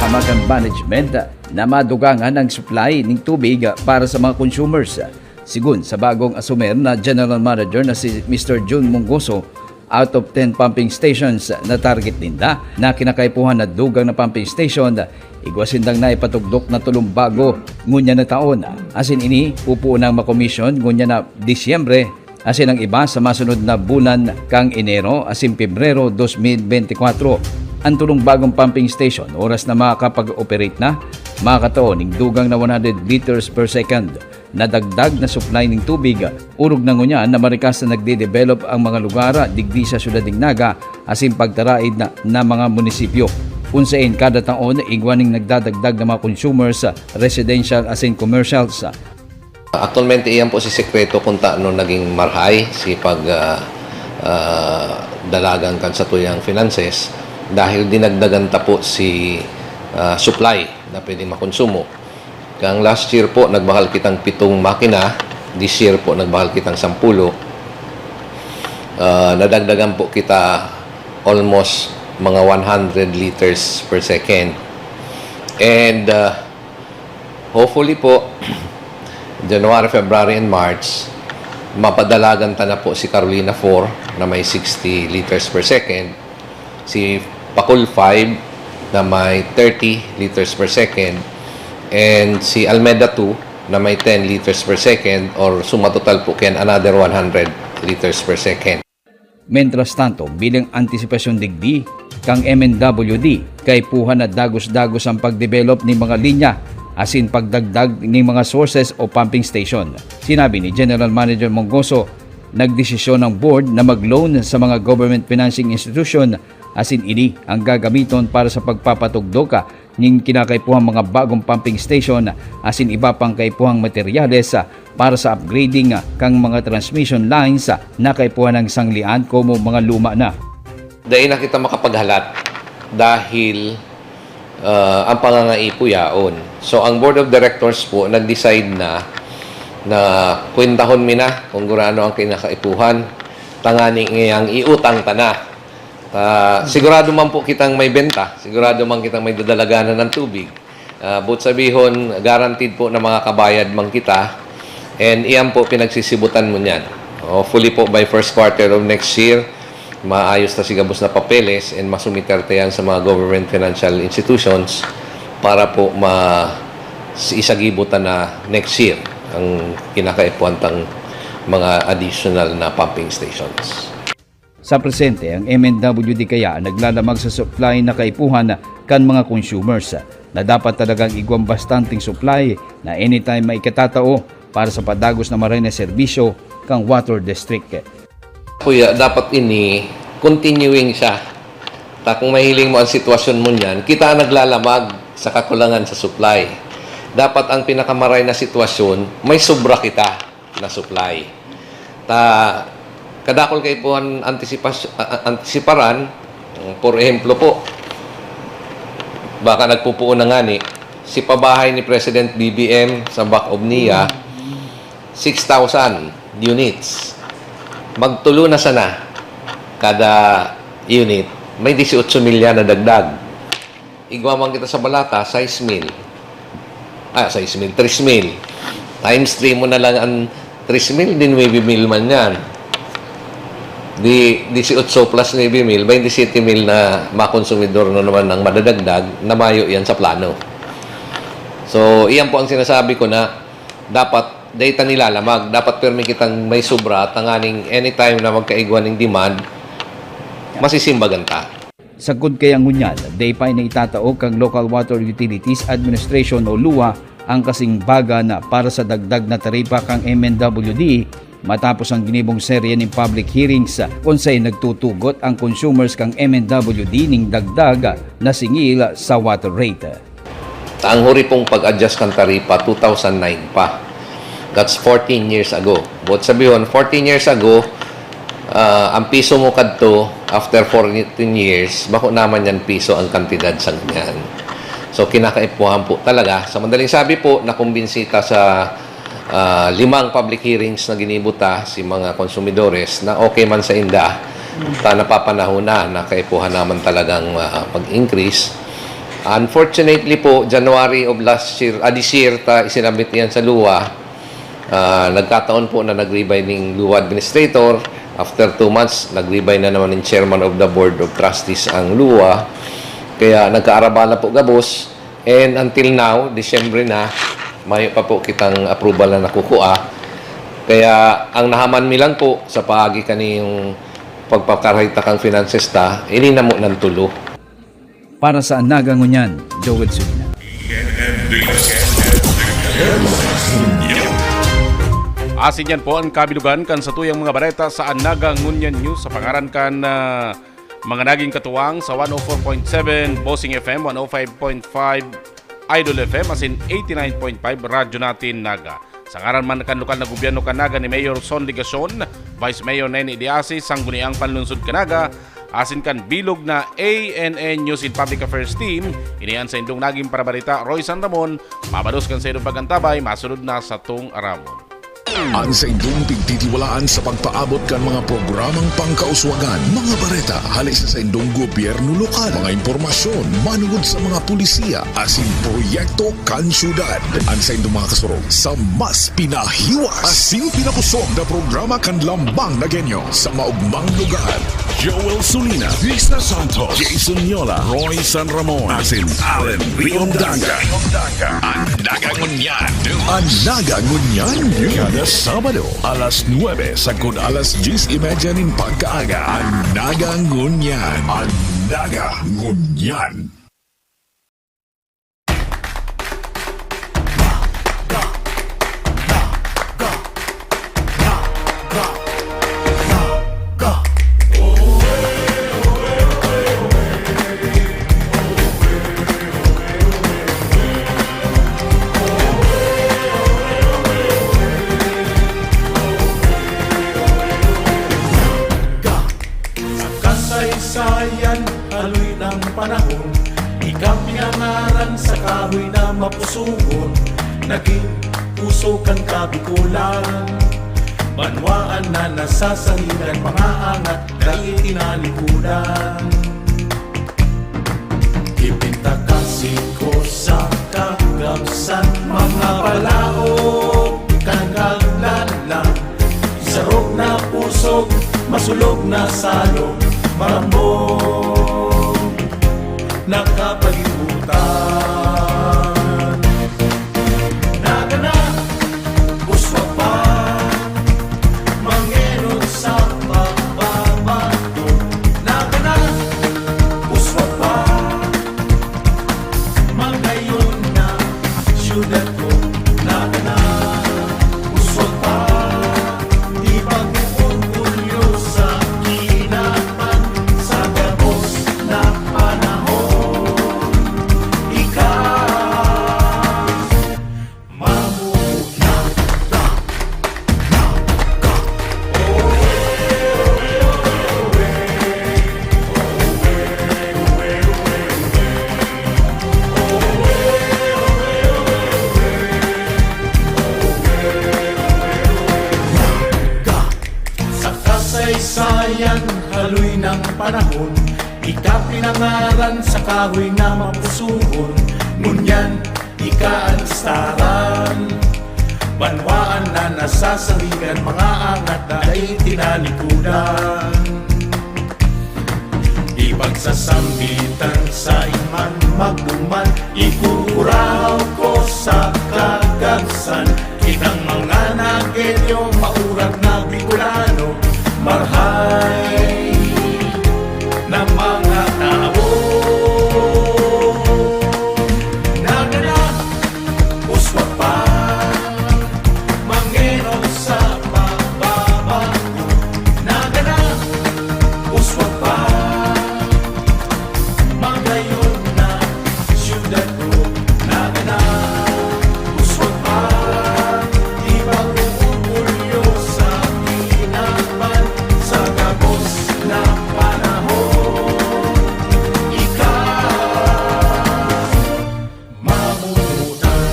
Hamagang management na madugangan ang supply ning tubig para sa mga consumers. Sigun sa bagong asumer na General Manager na si Mister Jun Mongoso, out of ten pumping stations na target ninda na kinakaipuhan na dugang na pumping station, igwa sindang naipatugdok na tolong bago ngunyan na taon. Asin ini, pupuon nang makomisyon ngunyan na Disyembre, asin ang iba sa masunod na bulan kang Enero asin Pebrero dos mil bente kwatro. Ang tolong bagong pumping station, oras na makakapag-operate na, makakatao ning dugang na one hundred liters per second na dagdag na supply ning tubig, orog na ngunyan na marikas na nagde-develop ang mga lugar digdi sa syudad nin Naga asin pagtaraid na, na mga munisipyo, kun saen kada taon igwa ning nagdadagdag na mga consumers, residential asin commercials. Aktualmente, iyan po si sekreto kung taano naging marhay si pag, ah, ah, dalagan kan satuyang finances dahil dinagdagan ta po si, ah, supply na pwedeng makonsumo. Kang last year po, nagbahal kitang pitong makina. This year po, nagbahal kitang sampulo. Ah, nadagdagan po kita almost mga one hundred liters per second. And, ah, hopefully po, January, February, and March, mapadalagan ta na po si Carolina four na may sixty liters per second, si Pacol five na may thirty liters per second, and si Almeda two na may ten liters per second, or suma total po kayan another one hundred liters per second. Mientras tanto, bilang antisipasyon digdi, kang M N W D, kaipuhan na dagos-dagos ang pagdevelop nin mga linya asin pagdagdag nin mga sources o pumping station. Sinabi ni General Manager Mongoso, nagdesisyon ang board na mag-loan sa mga government financing institution asin ini ang gagamiton para sa pagpapatugdok nin kinakaipuhang mga bagong pumping station asin iba pang kaipuhang materyales para sa upgrading kan mga transmission lines na kaipuhan nin sanglian komo mga luma na. Dai na kita makapaghalat dahil, ah, ang pangangaipo yaon. So, ang board of directors po nag-decide na na kwentahon mi na kung gurano ang kinakaipuhan, tanganing ngayang iutang ta na. Ah, sigurado man po kitang may benta, sigurado man kitang may dadalaganan ng tubig. Ah, but sabihon, guaranteed po na makakabayad man kita. And iyan po, pinagsisibutan mo niyan. Hopefully po, by first quarter of next year, maayos na si gabos na papeles and masumiter ta yan sa mga government financial institutions para po ma isagibo ta na next year ang kinakaipuhan tang mga additional na pumping stations. Sa presente, ang M N W D kaya naglalamag sa supply na kaipuhan kan mga consumers. na dapat talagang igwang bastanteng supply na anytime maikatatao para sa padagos na maray na serbisyo kan water district. Kuya, dapat ini continuing siya. Ta kung mahiling mo ang sitwasyon mo niyan, kita ang naglalamag sa kakulangan sa supply. Dapat ang pinakamaray na sitwasyon, may sobra kita na supply. Ta, kadakul kaipuhan antisipas-, a-, a-, antisiparan, por ehemplo po, baka nagpupuon na ngani, si pabahay ni President B B M sa Bac of Nia, six thousand units. Magtulo na sana kada unit, may dieciocho milya na dagdag. Igwa man kita sa balata, sais mil. Ah, sais mil, tres mil. Times three mo na lang ang tres mil, di nuebe mil man yan. Di, dieciocho plus nuebe mil, baintisiyete mil na makonsumidor na naman ang madadagdag na mayo yan sa plano. So, iyan po ang sinasabi ko na dapat dai ta nilalamag, dapat pirmi kitang may sobra, tanganing anytime na magkaigwa ning demand, masisimbagan ta. Sagkod kaya ngunyan, dai pa ini itatao kan Local Water Utilities Administration o lua ang kasing baga na para sa dagdag na taripa kan M N W D, matapos ang ginibong serye nin public hearings kun saen nagtutugot ang consumers kan M N W D ning dagdag na singil sa water rate. Ang huri pong pag-adjust kan taripa, two thousand nine pa. That's fourteen years ago. Buot sabihon, fourteen years ago, ah, ang piso mo kadto, after fourteen years, bako naman yan piso ang kantidad sa ganyan. So, kinakaipuhan po talaga. Sa madaling sabi po, nakumbinsi ta sa, ah, limang public hearings na ginibo ta, si mga konsumidores, na okay man sa inda, ta napapanahon na, na kaipuhan naman talagang, ah, mag-increase. Unfortunately po, January of last year, ah, this year, ta isinabit iyan sa lua. Ah, nagkataon po na nag-resign ning lua administrator. After two months, nag-resign na naman yung chairman of the board of trustees ang lua. Kaya nagkaarabala po gabos. And until now, Disyembre na, mayo pa po kitang approval na nakukua. Kaya ang nahaman mi lang po sa paagi kaniyong pagpakarahay ta kan finances ta, ini na mo nang tulo. Para sa Naga Ngunyan, Joel Sulina. Asin yan po ang kabilugan kan satuyang mga bareta sa Naga Ngunyan News sa pangaran kan, ah, mga naging katuwang sa one oh four point seven Bossing F M, one oh five point five Idol F M, asin eighty-nine point five Radyo Natin Naga. Sa ngaran man kan lokal na gobyerno kan Naga ni Mayor Son Legacion, Vice Mayor Neni Diasi, Sangguniang Panlunsod kan Naga, asin kan bilog na A N N News and Public Affairs Team, ini an saindong naging parabarita, Roy San Ramon. Mabalos kan saindong pag-antabay, masunod na satong aramon. An saindong pigtitiwalaan sa pagpaabot kan mga programang pangkauswagan, mga bareta hale sa saindong gobyerno lokal, mga impormasyon manungod sa mga pulisiya asin proyekto kan syudad. An saindong mga kasurog sa mas pinahiwas asin pinapusog na programa kan Lambang na Genyo sa maugmang lugar. Joel Sulina, Risa Santos, Jason Yola, Roy San Ramon, asin Allen Riondanga. An Naga Ngunyan. An Naga Ngunyan. Kada Sabado, alas nuebe sagkod alas dyes y media nin pagkaaga. An Naga Ngunyan. An Naga Ngunyan. Kasaysayan, haloy ng panahon, ikaw pinangaran sa kahoy na mapusugon, naging puso kan kabikulan. Banwaan na nasasangilan, mga angat dai tinalikudan. Ipinta ka singko sa kagamsan, mga palaog kan kaglalang. Sarog na pusog, masulog na salog, malambong na kapalibutan. Nagana, uswag pa, mangenot sa pagbabago. Nagana, uswag pa, magayon. Ng panahon, ika pinangaran sa kahoy na mapusuon, ngunyan ika an staran. Banwaan na nasasaligan, mga angat na dai tinalikudan. Ipagsasambitan sa iman magduman, ikukurahaw ko sa kagabsan. Kitang mga Nagueño, maurat na Bicolano, marhay na mga tao. Nagana, uswag pa, mangenon sa pagbabago. Nagana, uswag pa, magayon na siyudad ko. Nagana, uswag pa, di ba orgulyo sa kinaban, sa gabos na panahon. Ika, mamunutan.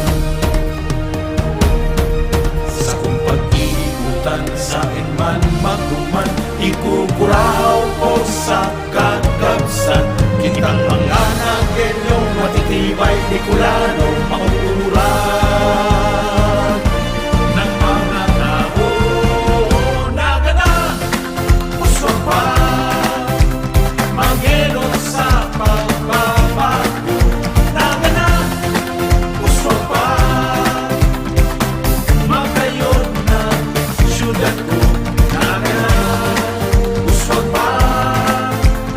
Sakong pag-iibutan, saen man magduman, ikukurahaw ko sa kagabsan. Kitang mga Nagueño, matitibay, Bicolano, mauuran ng mga tao. Nagana, uswag pa, mangenon sa pagbabago. Nagana, uswag pa, magayon na siyudad ko. Nagana, uswag pa,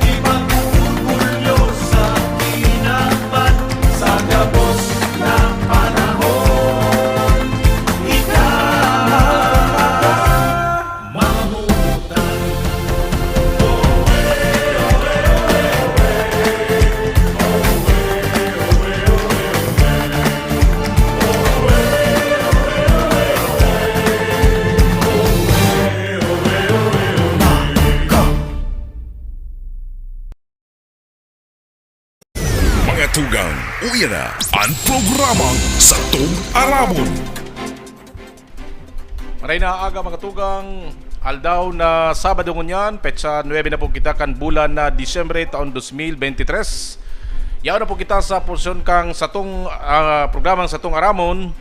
ipag-orgulyo sa kinaban, sa gabos na panahon. Ika, mamunutan. Mga tugang, uya na an programang Satong Aramon. Maray na aga, mga tugang. Aldaw na Sabado ngunyan, petsa nuebe na po kita kan bulan na Disyembre, taon dos mil bente tres. Yaon na po kita sa porsyon kang satong, ah, programang Satong Aramon.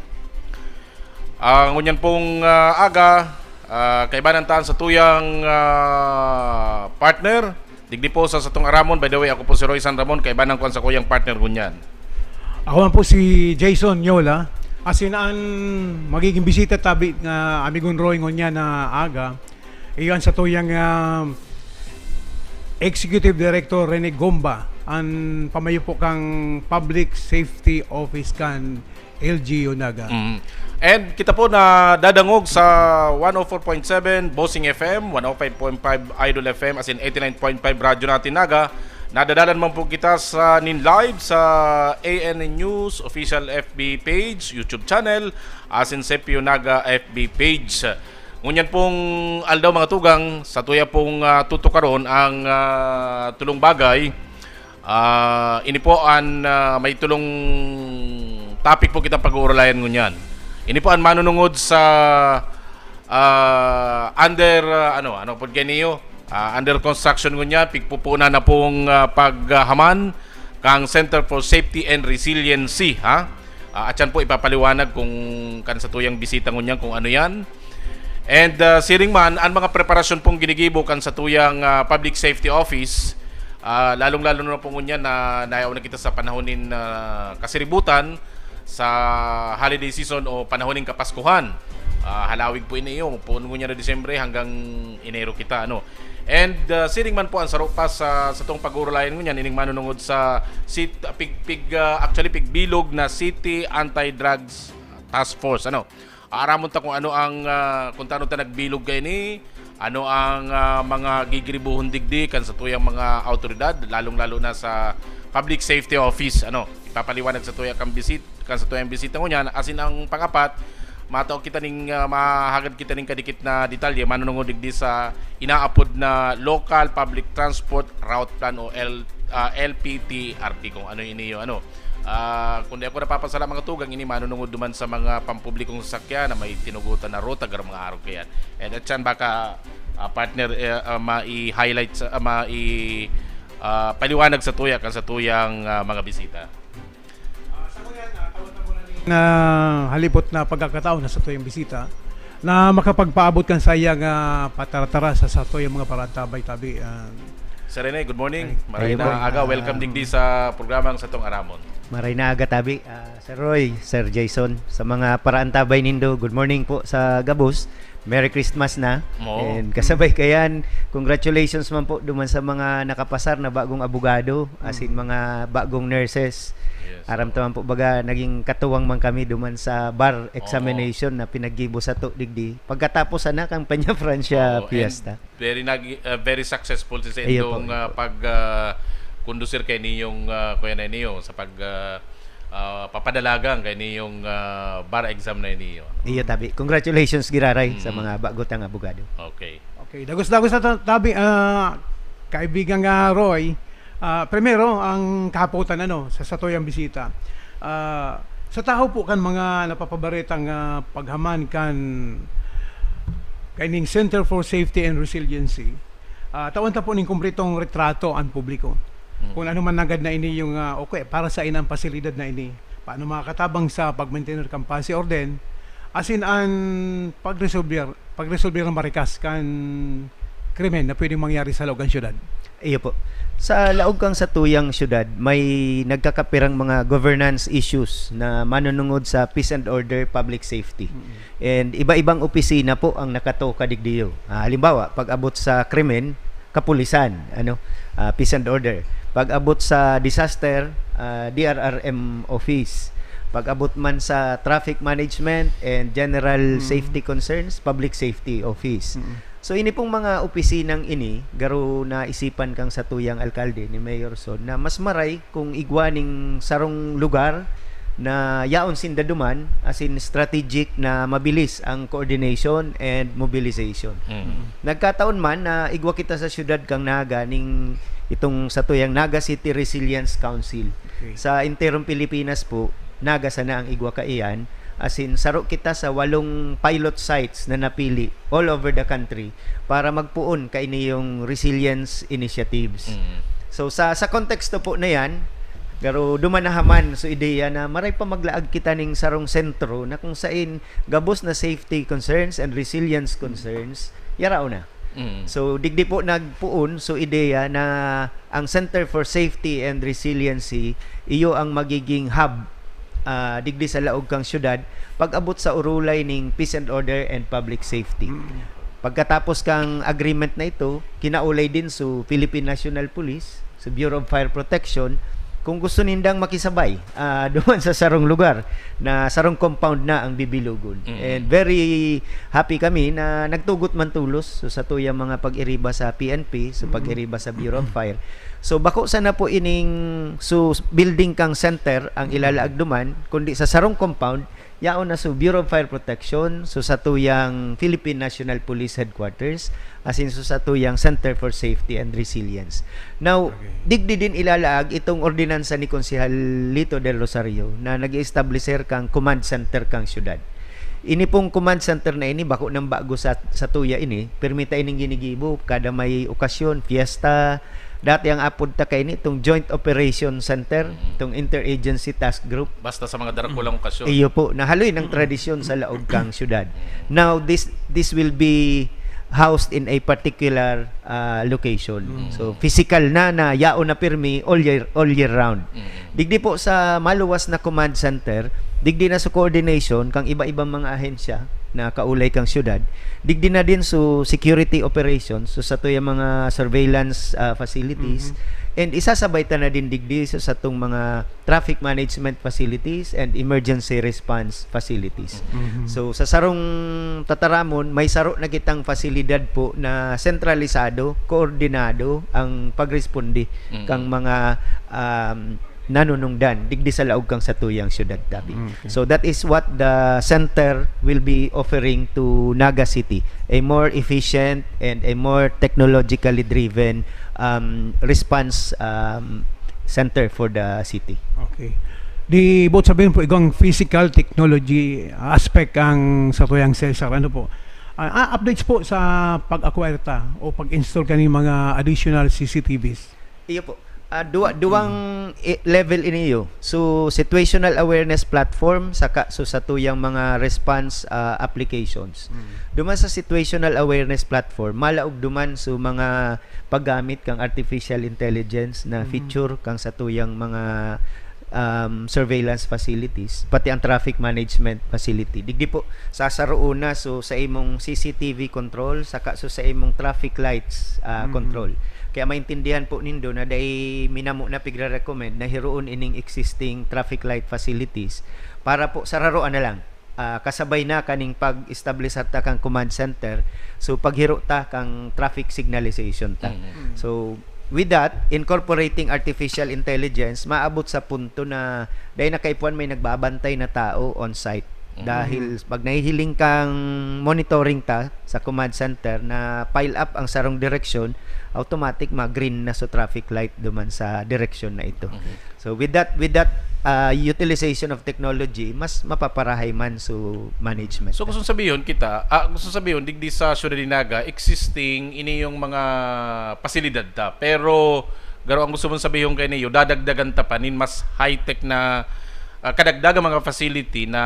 Ah, ngunyan pong, ah, aga, ah, kaibanan ta an satuyang, ah, partner. Digdi po sa satong Aramon, by the way, ako po si Roy San Ramon, kaibanan ko an sakuyang partner ngunyan. Ako man po si Jason Yola. Asin an magiging bisita tabi nga amigon Roy ngunyan na aga, iyo an satuyang, ah, Executive Director Rene Gomba, an pamayo po kang Public Safety Office kan L G U Naga. Mm. And kita po nadadangog sa one oh four point seven Bossing F M, one oh five point five Idol F M, asin eighty-nine point five Radyo Natin Naga. Nadadalan man po kita sa nin live sa A N News official F B page, YouTube channel, asin Sepio Naga F B page. Ngunyan pong aldaw, mga tugang, satuya pong, ah, tutukaron ang, ah, tulong bagay. Ah, ini po an, ah, may tulong topic po kitang pag-uurulayan ngunyan. Ini po an manunungod sa, ah, under, ah, ano, ano po kaniyo? Ah, under construction ngunyan, pigpupunan na pong, ah, paghaman kang Center for Safety and Resiliency, ha? Ah, at yan po ipapaliwanag kung kan satuyang bisita ngunyan kung ano yan. And, ah, siring man, ang mga preparasyon pong ginigibo kan satuyang, ah, Public Safety Office, ah, lalong-lalo na po ngunyan na nayaw na kita sa panahon nin, ah, kasiributan sa holiday season o panahon nin Kapaskuhan. Ah, halawig po ini iyo, poon ngunyan na Disyembre hanggang Enero kita, ano. And, ah, siring man po ang saro pa sa, sa tong pag-uurulayan ngunyan, ining manunungod sa sit-, pig-, pig-, ah, actually, pigbilog na City Anti-Drugs Task Force, ano. Aaramon ta kung ano ang, ah, kung tano ta nagbilog kaini, ano ang, ah, mga gigiribuhon digdi kan satuyang mga awtoridad, lalong-lalo na sa Public Safety Office, ano. Ipapaliwanag satuya kan bisit-, kan satuyang bisita ngunyan, asin ang pangapat, matao kita ning, ah, mahagad kita ning kadikit na detalye manunungod digdi sa inaapod na Local Public Transport Route Plan o L-, ah, L P T R P, kung ano ini iyo, ano. Ah, kung di ako napapasala, mga tugang, ini manunungod duman sa mga pampublikong sasakyan na may tinugutan na ruta, garo mga arog kayan. And at yan, baka Ah, partner, eh, ah, mai-highlight sa, ah, mai, ah, paliwanag sa tuya kan sa tuyang, ah, mga bisita. Na halipot na pagkakataon na sa tuyang bisita na makapagpaabot kan sayang, ah, pataratara sa, sa tuyang mga parantabay tabi, ah. Sir Rene, good morning. Ay, Maray na aga. Welcome digdi sa programang Satong Aramon. Maray na aga tabi, ah, Sir Roy, Sir Jason, sa mga paraantabay nindo. Good morning po sa gabos. Merry Christmas na. And kasabay kayan, congratulations man po duman sa mga nakapasar na bagong abogado, as in mga bagong nurses. Yes. Aram ta man po baga naging katuwang man kami duman sa bar examination na pinaggibo sato digdi. Pagkatapos sana kan Peña Francia Fiesta. Very nag-, ah, very successful si Sendong, ah, pag, ah, kondusir kay niyong, ah, kuya na niyo sa pag, ah, ah, papadalagan kay niyong, ah, bar exam na niyo. Iyo tabi. Congratulations giraray sa mga bago tang abogado. Okay. Okay, dagos-dagos na ta-, tabi, ah, kaibigan nga Roy. Ah, primero, ang kahapotan, ano, sa, sa tuyang bisita. Ah, sa tahaw po kan mga napapabaretang, ah, paghaman kan kaining Center for Safety and Resiliency, ah, tawan ta po ning kumpletong retrato ang publiko. Kung ano man nanggad na ini yung, ah, okay, para sa inang pasilidad na ini. Paano makakatabang sa pag-maintain kan pasi orden, asin an pagresolver, pagresolver ng marikas kan krimen na pwedeng mangyari sa laog kan syudad? Iyo po. Sa laog kang satuyang syudad, may nagkakapirang mga governance issues na manunungod sa peace and order, public safety. And iba-ibang opisina po ang nakatoka digdiyo. Ah, halimbawa, pag-abot sa krimen, kapulisan, ano, ah, peace and order. Pag-abot sa disaster, ah, D R R M office. Pag-abot man sa traffic management and general safety concerns, public safety office. So, ini pong mga opisinang ini, garo naisipan kang satuyang alkalde ni Mayor Son na mas maray kung igwa ning sarong lugar na yaon sinda duman, as in strategic na mabilis ang coordination and mobilization. Nagkataon man na igwa kita sa siyudad kang Naga ning itong satuyang Naga City Resilience Council. Okay. Sa enterong Pilipinas po, Naga sana ang igwa kaiyan. As in, saro kita sa walong pilot sites na napili all over the country para magpoon kaini yung resilience initiatives. So, sa, sa konteksto po na yan, pero duman na haman so ideya na maray pa maglaag kita ning sarong sentro na kung sain gabos na safety concerns and resilience concerns, yarao na. So, digdi po nagpoon so ideya na ang Center for Safety and Resiliency, iyo ang magiging hub, ah, digdi sa laog kang syudad, pag-abot sa urulay ning peace and order and public safety. Pagkatapos kang agreement na ito, kinaulay din so Philippine National Police, sa Bureau of Fire Protection, kung gusto nindang makisabay, ah, duman sa sarong lugar na sarong compound na ang bibilugon. And very happy kami na nagtugot man tulos so satuyang mga pag-iriba sa P N P, so pag-iriba sa Bureau of Fire. So, bako sana po ining so building kang center ang ilalaag duman, kundi sa sarong compound, yaon na so Bureau of Fire Protection, so satuyang Philippine National Police Headquarters, asin so satuyang Center for Safety and Resilience. Now, digdi din ilalaag itong ordinansa ni Konsehal Lito Del Rosario na nag-establisher kang command center kang syudad. Ini pong command center na ini, bako nang bago sa, satuya ini, permi ta ining ginigibo kada may okasyon, fiesta. Dati ang apod ta kaini, itong Joint Operation Center, itong Interagency Task Group. Basta sa mga darakulang okasyon. Iyo po, nahaloy ng tradisyon sa laog kang syudad. Now, this, this will be housed in a particular, ah, location. So, physical na, na yaon na pirmi all year, all year round. Digdi po sa maluwas na command center, digdi na sa coordination kang iba-ibang mga ahensya na kaulay kang syudad, digdi na din so security operations, so satuyang mga surveillance, ah, facilities, and isasabay ta na din digdi sa satong mga traffic management facilities and emergency response facilities. So, sa sarong tataramon, may saro na kitang pasilidad po na sentralisado, koordinado ang pagresponde kang mga, um, nanunungdan digdi sa laog kang satuyang syudad, tabi. So, that is what the center will be offering to Naga City, a more efficient and a more technologically driven, um, response, um, center for the city. Okay. Di, buot sabihin po, igwang physical technology aspect ang satuyang CESAR. Ano po? Ah, ah, updates po sa pag-acquire ta o pag-install kaning mga additional C C T Vs. Iyo po. Ah, duwa, duwang i-, level iniyo. So, situational awareness platform, saka so satuyang mga response, ah, applications. Mm. Duman sa situational awareness platform, malaog duman so mga paggamit kang artificial intelligence na Mhm. feature kang satuyang mga, um, surveillance facilities, pati ang traffic management facility. Digdi po, sasaroon na, so, sa imong C C T V control, saka so sa imong traffic lights, ah, Mhm. control. Kaya maintindihan po nindo na dai minamo na pigre-recommend na hiroon ining existing traffic light facilities para po sararoan na lang. Ah, kasabay na kaning pag-establish ta kang command center, so paghiro ta kang traffic signalization ta. Mm. Mm. So, with that, incorporating artificial intelligence, maabot sa punto na dai na kaipuhan may nagbabantay na tao on site. Mm. Dahil pag nahihiling kang monitoring ta sa command center na pile up ang sarong direksyon, automatic ma-green na sa traffic light duman sa direksyon na ito. Mm. So with that, with that, ah, utilization of technology, mas mapaparahay man so management. So, gusto sabihon kita, ah, gusto sabihon, digdi sa Ciudad de Naga, existing ini yung mga pasilidad ta. Pero, garo ang gusto mong sabihon kay niyo, dadagdagan ta pa nin mas high-tech na, ah, kadagdagan mga facility na,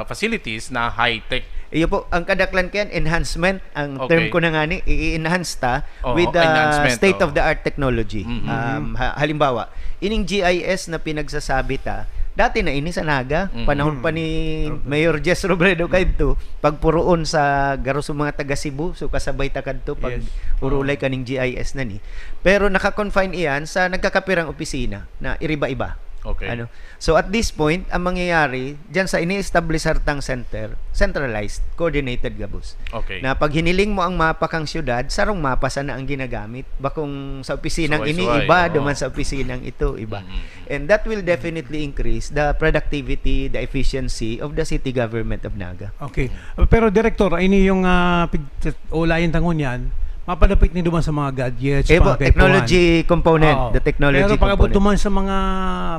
facilities na high-tech. Iyo po, ang kadaklan kayan, enhancement, ang term Okay. ko na ngani, i-enhance ta Oo, with the enhancement, oo. state-of-the-art technology. Mhm. Um, ha-, halimbawa, ining G I S na pinagsasabi ta, dati na ini sa Naga, Mhm. panahon pa ni Robredo. Mayor Jess Robredo Mhm. kadto, pagpuroon sa garo sa mga taga Cebu, so kasabay ta kadto pag Yes. urulay Oo. kaning G I S na ni. Pero naka-confine iyan sa nagkakapirang opisina na iriba-iba. Okay. Ano? So at this point, ang mangyayari, diyan sa ini-establishar tang center, centralized, coordinated gabos. Okay. Na pag hiniling mo ang mapa kang syudad, sarong mapa sana ang ginagamit. Bakong sa opisinang ini, Suway-suway, iba, oo. duman sa opisinang ito, iba. Mm-mm. And that will definitely increase the productivity, the efficiency of the city government of Naga. Okay. Pero, Director, ini yung, ah, pig-, ulayan ta ngunyan, mapadapit ni duman sa mga gadgets, Eh, mga po, kaipuhan. Technology component, Oo. the technology Pero pag-abot component. duman sa mga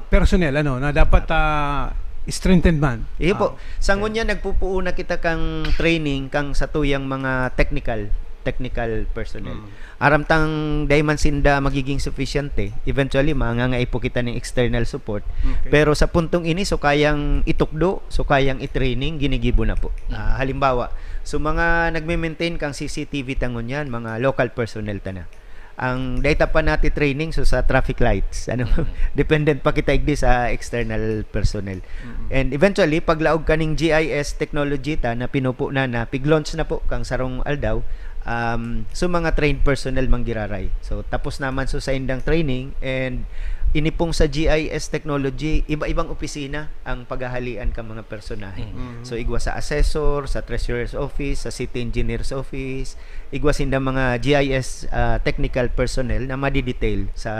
personnel, ano, na dapat, ah, strengthened man. Iyo po. Ah, Sa okay. ngunyan, nagpupuuna kita kang training, kang satuyang mga technical, technical personnel. Mm. Aram tang dai man sinda magiging sufisyente. Eventually, mangangaipo kita ning external support. Okay. Pero sa puntong ini, so kayang itukdo, so kayang i-training, ginigibo na po. Mm. Ah, halimbawa, so mga nagme-maintain kang C C T V ta ngunyan, mga local personnel ta na. Ang dai ta pa nati-training, so sa traffic lights, ano, Mm. dependent pa kita igdi sa external personnel. Mm. And eventually, paglaog kaning G I S technology ta na pinupo na, na pig-launch na po kang sarong aldaw, um, so mga trained personnel manggiraray. So, tapos naman so saindang training, and ini pong sa G I S technology, iba-ibang opisina ang paghahalian kang mga personahe. Mm. Mm. So, igwa sa assessor, sa treasurer's office, sa city engineer's office, igwa sinda mga G I S, ah, technical personnel na madi-detail sa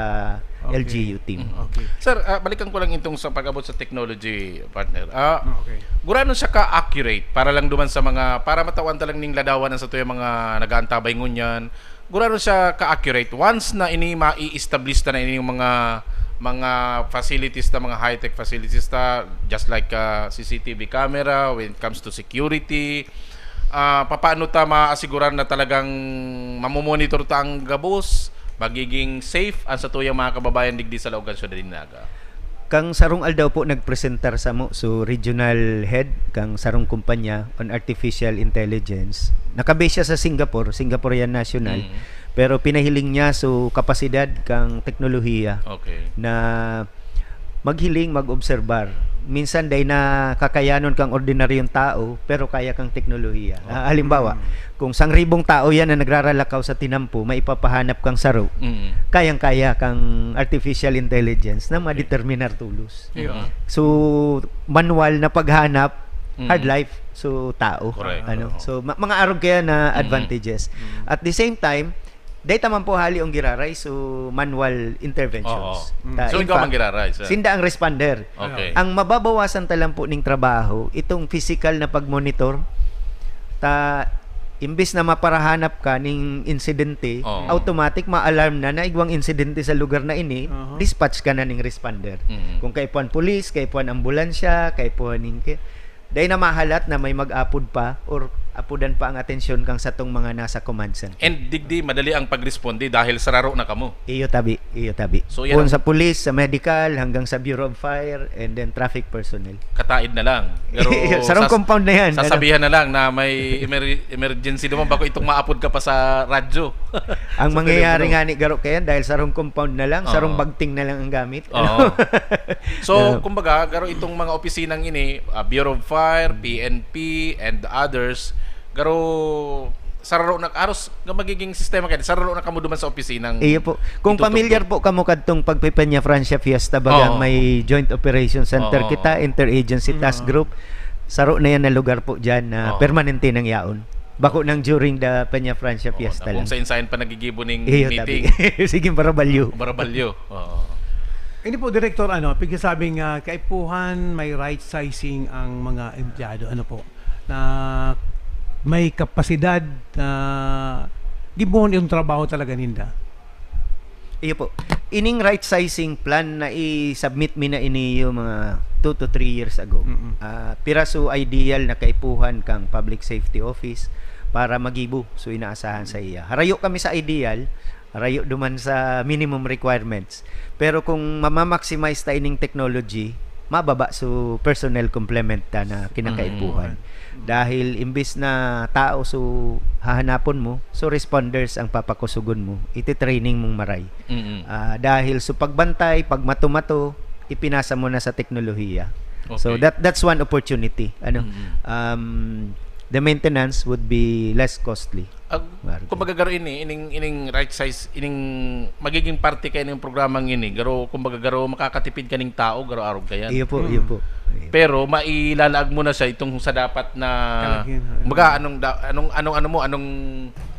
Okay. L G U team. Mm. Okay. Sir, ah, balikan ko lang itong sa pag-abot sa technology, partner. Ah, Ah, okay. gurano siya ka-accurate para lang duman sa mga, para matawan ta lang ning ladawan ang satuyang mga nag-aantabay ngunyan. Gurano siya ka-accurate once na ini mai-establish ta na ini yung mga, mga facilities ta, mga high-tech facilities ta, just like, ah, C C T V camera when it comes to security, ah, papaano ta maasiguran na talagang mamomonitor ta ang gabos, magiging safe ang satuyang mga kababayan digdi sa laog kan Syudad nin Naga? Kang sarong aldaw po, nagpresentar samo so regional head kang sarong kumpanya on artificial intelligence. Naka-base siya sa Singapore, Singaporean national, Mm. pero pinahiling niya so kapasidad kang teknolohiya Okay. na maghiling, mag-obserbar. Minsan, dai na kakayanon kang ordinaryong tao, pero kaya kang teknolohiya. Oh. Ah, halimbawa, Mm. kung sangribong tao yan na nagraralakaw sa tinampo, maipapahanap kang saro, Mm. kayang-kaya kang artificial intelligence na Okay. madeterminar tolos. Yeah. Mm. So, manual na paghanap, Mm. hard life, so tao. Correct. Ano? Oo. So, ma-, mga arog kaya na Mm. advantages. Mm. At the same time, dai ta man po hali ang giraray, so manual interventions. Oo. Mm. Ta, So, in ikaw fact, man giraray, sir? sinda ang responder. Okay. Ang mababawasan ta lang po ning trabaho, itong physical na pag-monitor, ta, imbis na maparahanap ka ning insidente, Oo. automatic ma-alarm na na igwang insidente sa lugar na ini, Aha. dispatch ka na ning responder. Mm. Kung kaipuhan pulis, kaipuhan ambulansya, kaipuhan ning ki-, dai na mahalat na may mag-apod pa or apudan pa ang atensyon kang satong mga nasa command center. And digdi, madali ang pagresponde dahil sararo na kamo. Iyo tabi, iyo tabi. So, yan Kung ang- sa police, sa medical, hanggang sa Bureau of Fire, and then traffic personnel. Kataid na lang. Pero Sarong sas- compound na yan. Sasabihan na lang na may emer- emergency naman bako itong maapod ka pa sa radyo. Ang Sa mangyayari telepono. nga ni garo kayan dahil sarong compound na lang, sarong Oo. bagting na lang ang gamit. Oo. So, Na- kumbaga, garo itong mga opisinang ini, ah, Bureau of Fire, P N P, and others, garo sararo na, aros nga magiging sistema kayo, sararo na kamo duman sa opisinang Iyo po. Kung itutugtog. Pamilyar po kamo kadtong pagpe-Peña Francia Fiesta, bagang Oo. may Joint Operation Center Oo. kita, Interagency Task Group, saro na yan na lugar po dyan na Oo. permanente nang yaon. Bako nang during the Peña Francia Oo, Fiesta na kung lang. sa insayan pa nagigibo ning Iyo, meeting. Tabi. Sige, barabalyo. Barabalyo. Oo. Hindi po, Director, ano, pagkasabing uh, kaipuhan, may right sizing ang mga empleyado. Ano po? Na may kapasidad na gibohon yung trabaho talaga ninda. Iyo po. Ining right sizing plan na i-submit mi na iniyo mga two to three years ago. Mm-mm. Ah, pira so ideal na kaipuhan kang Public Safety Office para magibo so inaasahan sa iya. Harayo kami sa ideal, harayo duman sa minimum requirements. Pero kung mama-maximize ta ining technology, mababa so personnel complement ta na kinakaipuhan. Dahil imbis na tao so hahanapon mo, so responders ang papakusugon mo, iti-training mong maray. Mm-mm. Ah, dahil so pagbantay, pagmato-mato, ipinasa mo na sa teknolohiya. So Okay. that that's one opportunity. Ano? Mm-mm. Um, the maintenance would be less costly. Ag, Margo. Kumbaga garo ini, ining, ining right size, ining magiging parte kayo ng programang ini, garo, kumbaga garo makakatipid kaning tao, garo arog kayan. Iyo po, Mm. iyo po. Iyo. Pero mailalaag mo na siya itong sa dapat na Kalagyan, kumbaga anong da, anong anong ano mo, anong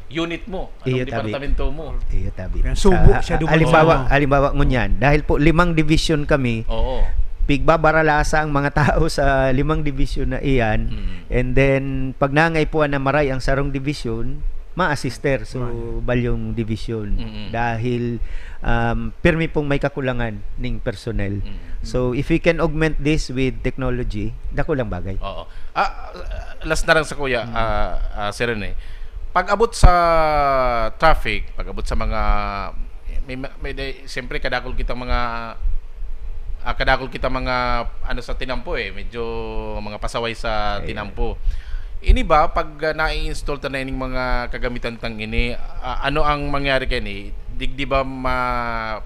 unit mo, anong Iyo, tabi. Departamento mo. Iyo tabi. Kaya subo Sa- siya duman halimbawa, sa- halimbawa ngunyan, dahil po limang division kami, Oo. pigbabaralasa ang mga tao sa limang division na iyan, Mm. and then pag nangaipuan na maray ang sarong division, ma-assister so balyong division. Mm-mm. Dahil um, pirmi pong may kakulangan ning personnel. Mm. So if we can augment this with technology, dako lang bagay. Oo. Ah, last na lang sa kuya, ah, ah, Sir Rene. Pag abot sa traffic, pag abot sa mga may may, may day- siyempre kadakol kitang mga ah, kadakol kita mga ano sa tinampo eh, medyo mga pasaway sa Ayan. Tinampo. Ini ba pag ah, nai-install ta na ining mga kagamitan tang ini, ah, ano ang mangyari kani? Digdi ba ma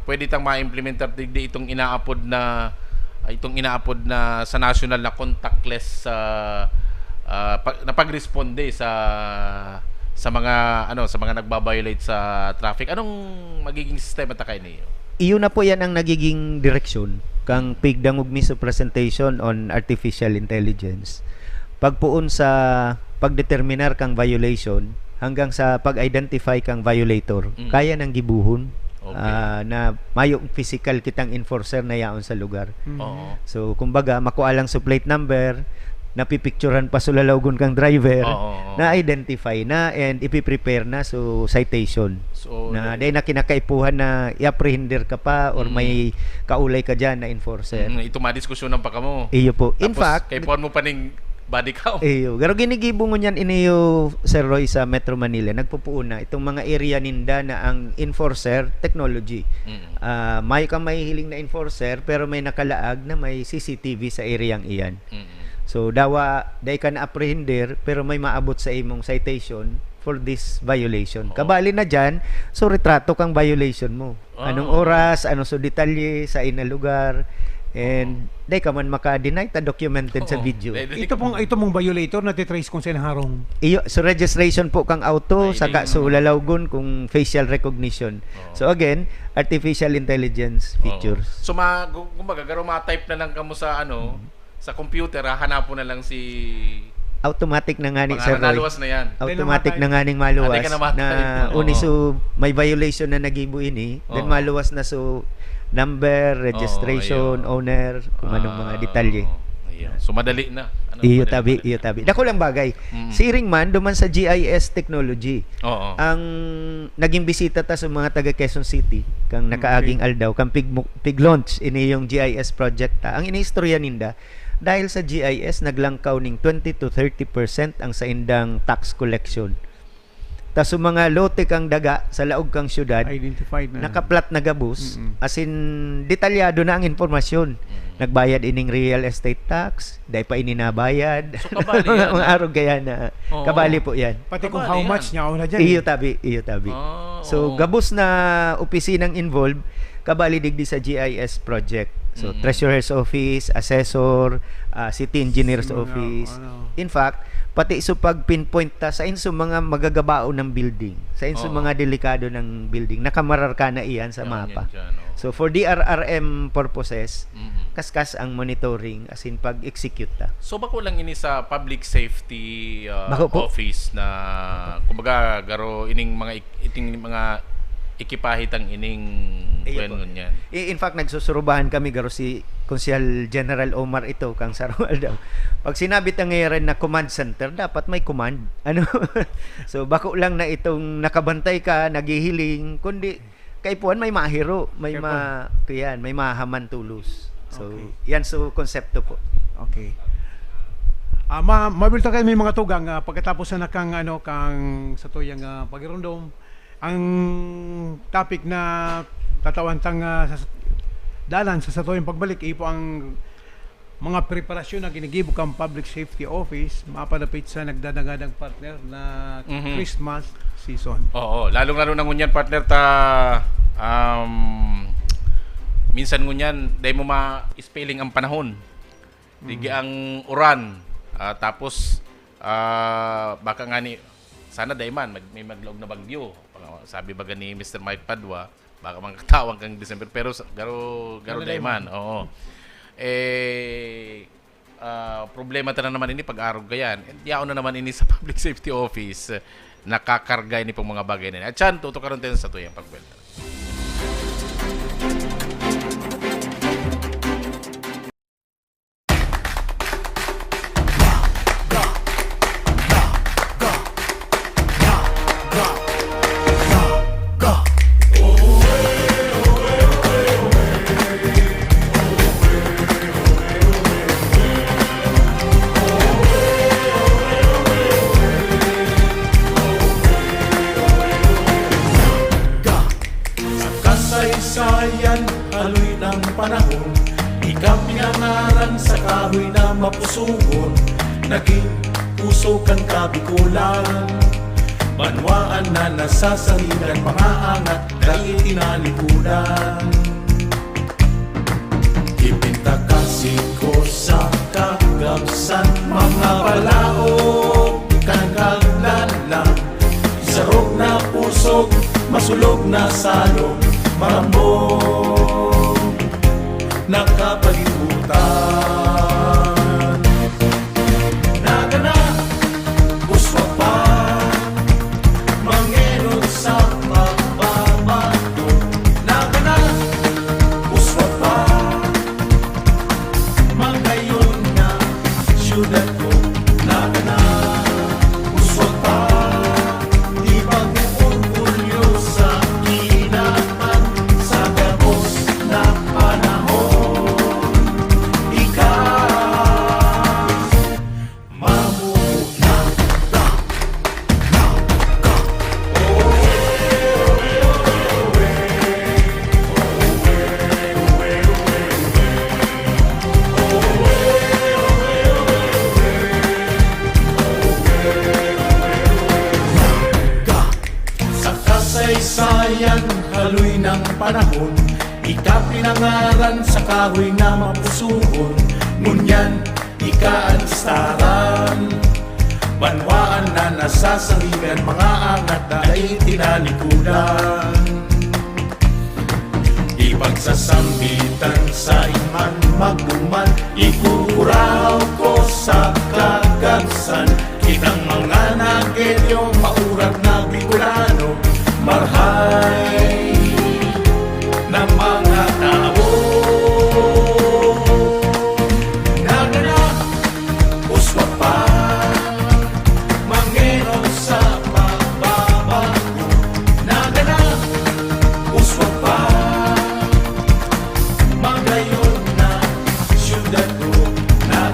pwede tang ma-implementar digdi itong inaapod na itong inaapod na sa national na contactless sa ah, pag, na pagresponde sa sa mga ano sa mga nagba-violate sa traffic? Anong magiging sistema ta kay niyo? Iyo na po yan ang nagiging direksyon kang pigdangog mi sa presentation on artificial intelligence. Pagpoon sa pagdeterminar kang violation hanggang sa pag-identify kang violator, Mm. kaya nang gibuhon Okay. ah, na mayong physical kitang enforcer na yaon sa lugar. Mm. Oo. So, kumbaga, makua lang so plate number, napipicturan pa so lalawgon kang driver, Oo, oo. na-identify na and ipiprepare na so citation. So, Na dahil na kinakaipuhan na i-apprehender ka pa or Mm. may kaulay ka dyan na enforcer. Mm, ito madiskusyonan pa kamo. Iyo po. In Tapos, fact, kay puan mo pa ning body cam. Iyo, pero ginigibo ngunyan iniyo, Sir Roy, sa Metro Manila, nagpupuon na itong mga area ninda na ang enforcer, technology. Mm. Ah, may ka mahihiling na enforcer, pero may nakalaag na may C C T V sa area iyan. Mm. So, dawa, dai ka na-apprehender, pero may maabot sa imong citation for this violation. Oo. Kabali na dyan, so retrato kang violation mo. Ah. Anong oras, ano so detalye, sa ina lugar, and dai ka man maka-deny ta documented sa Oo. video. Dai- Ito pong ito mong violator na titrace kung saan harong. Iyo, so registration po kang auto, Ay, saka di. so lalawgon kung facial recognition. Oo. So again, artificial intelligence Oo. features. So, ma, gu- kumbaga, garo ma-type na lang kamo sa, ano, sa computer, hahanapon na lang si... Automatic na nga ni Mga Sir Roy. naluwas na yan. Automatic Then na nga ning maluwas Ah, di ka na matay. na Oo. uni so may violation na nagibo ini, then Oo. maluwas na so number, registration, ayun. owner, kung anong mga Ah, detalye. Ayun. So, madali na. Ano, Iyo madali, tabi, madali. iyo tabi. Dako lang bagay. Mm. Siring man, duman sa G I S technology, Oo. ang naging bisita ta sa mga taga Quezon City, kang nakaaging aldaw, kang pig, pig-launch ini yung G I S project ta. Ang iniistorya ninda, Dahil sa G I S, naglangkaw ning twenty to thirty percent ang saindang tax collection. Ta sa mga lote kang daga sa laog kang syudad, Identified na. Nakaplat na gabos, Mm-mm. as in, detalyado na ang impormasyon. Mm. Nagbayad ining real estate tax, dai pa ini nabayad. So, kabali Mga, yan, mga ah. arog kaya na, Oo. kabali po yan. Pati kung Kabali how yan. much niya, una dyan Iyo eh. tabi, iyo tabi. Ah, So, oo. gabos na opisinang involved, kabali digdi sa G I S project. So, Mm. Treasurer's Office, Assessor, ah, City Engineer's Mga, Office. ano. In fact, pati sa pag-pinpoint ta sa inso mga magagabaon ng building, sa inso Oo. mga delikado ng building, nakamararka na iyan sa Yan, mapa. yan dyan, oo. So, for D R R M purposes, Mm. kaskas ang monitoring, as in, pag-execute ta. So, bako lang ini sa public safety, ah, Bako po. office na, kumbaga, garo ining mga ik-, iting mga ekipahe tang ining Iyo kuwan po. ngunyan. I-, in fact, nagsusurubahan kami, garo si Konsehal General Omar ito, kang sa Romualdo. Pag sinabi ta ngayon na command center, dapat may command. Ano? So, bako lang na itong nakabantay ka, naghihiling, kundi kaipuhan may mahiro, may Kaipuhan. ma-, kuyan, may mahaman tulos. So, Okay. yan so konsepto po. Okay. Ah, ma-, mabilta kayo may mga tugang, ah, pagkatapos na kang, ano, kang sa tuyang, ah, pagirundom. Ang topic na tatawan tang, ah, sa, dalan sa satuyang pagbalik, ipo ang mga preparasyon na ginigibo kan Public Safety Office, mapanapit sa nagdadangadang partner na Mhm. Christmas season. Oo, lalong-lalo na ngunyan, partner, ta, um, minsan ngunyan, dai mo ma-spelling ang panahon. Digi Mm. ang uran, ah, tapos, ah, baka nga ni, sana dai man, mag-, may maglaog na bagyo. Sabi baga ni Mister Mike Padua, baka magkatawan kang December, pero sa, garo, garo Garo dai dai man, man. oo. Eh, ah, problema ta na naman ini pag-arog kayan. And yaon na naman ini sa Public Safety Office, nakakarga ini pong mga bagay na ini. At siyan, tutukaron tayo sa tuyang pagkwenta. Sa kasaysayan, haloy ng panahon, ika pinangaran sa kahoy na mapusugon, naging puso kan Kabikolan. Banwaan na nasasangigan, mga angat, dai tinalikudan. Ipinta ka siko sa kagabsan, mga palaog kan kaglalang. Isarog na pusog, masulog na salog, marambong na kapalibutan. Nagana, uswag pa, mangenot sa pagbabago. Nagana, uswag pa, mangayon na syudad ko. Nagana, uswag pa, di pag-orgulyo sa kinaban, sa gabos na panahon. Ika, mamugot na. Sa kasaysayan, haloy ng panahon, ika pinangaran sa kahoy na mapusugon. Ngunyan, ika an staran. Banwaan na nasasangigan, mga angat na dai tinalikudan. Ipagsasambitan sa iman magduman, ikukurahaw ko sa kagabsan. Kitang mga Nagueño, maurat na Bicolano, marhay na mga tao. Nagana, uswag pa, mangenot sa pagbabago. Nagana, uswag pa, mangayon na syudad ko. Na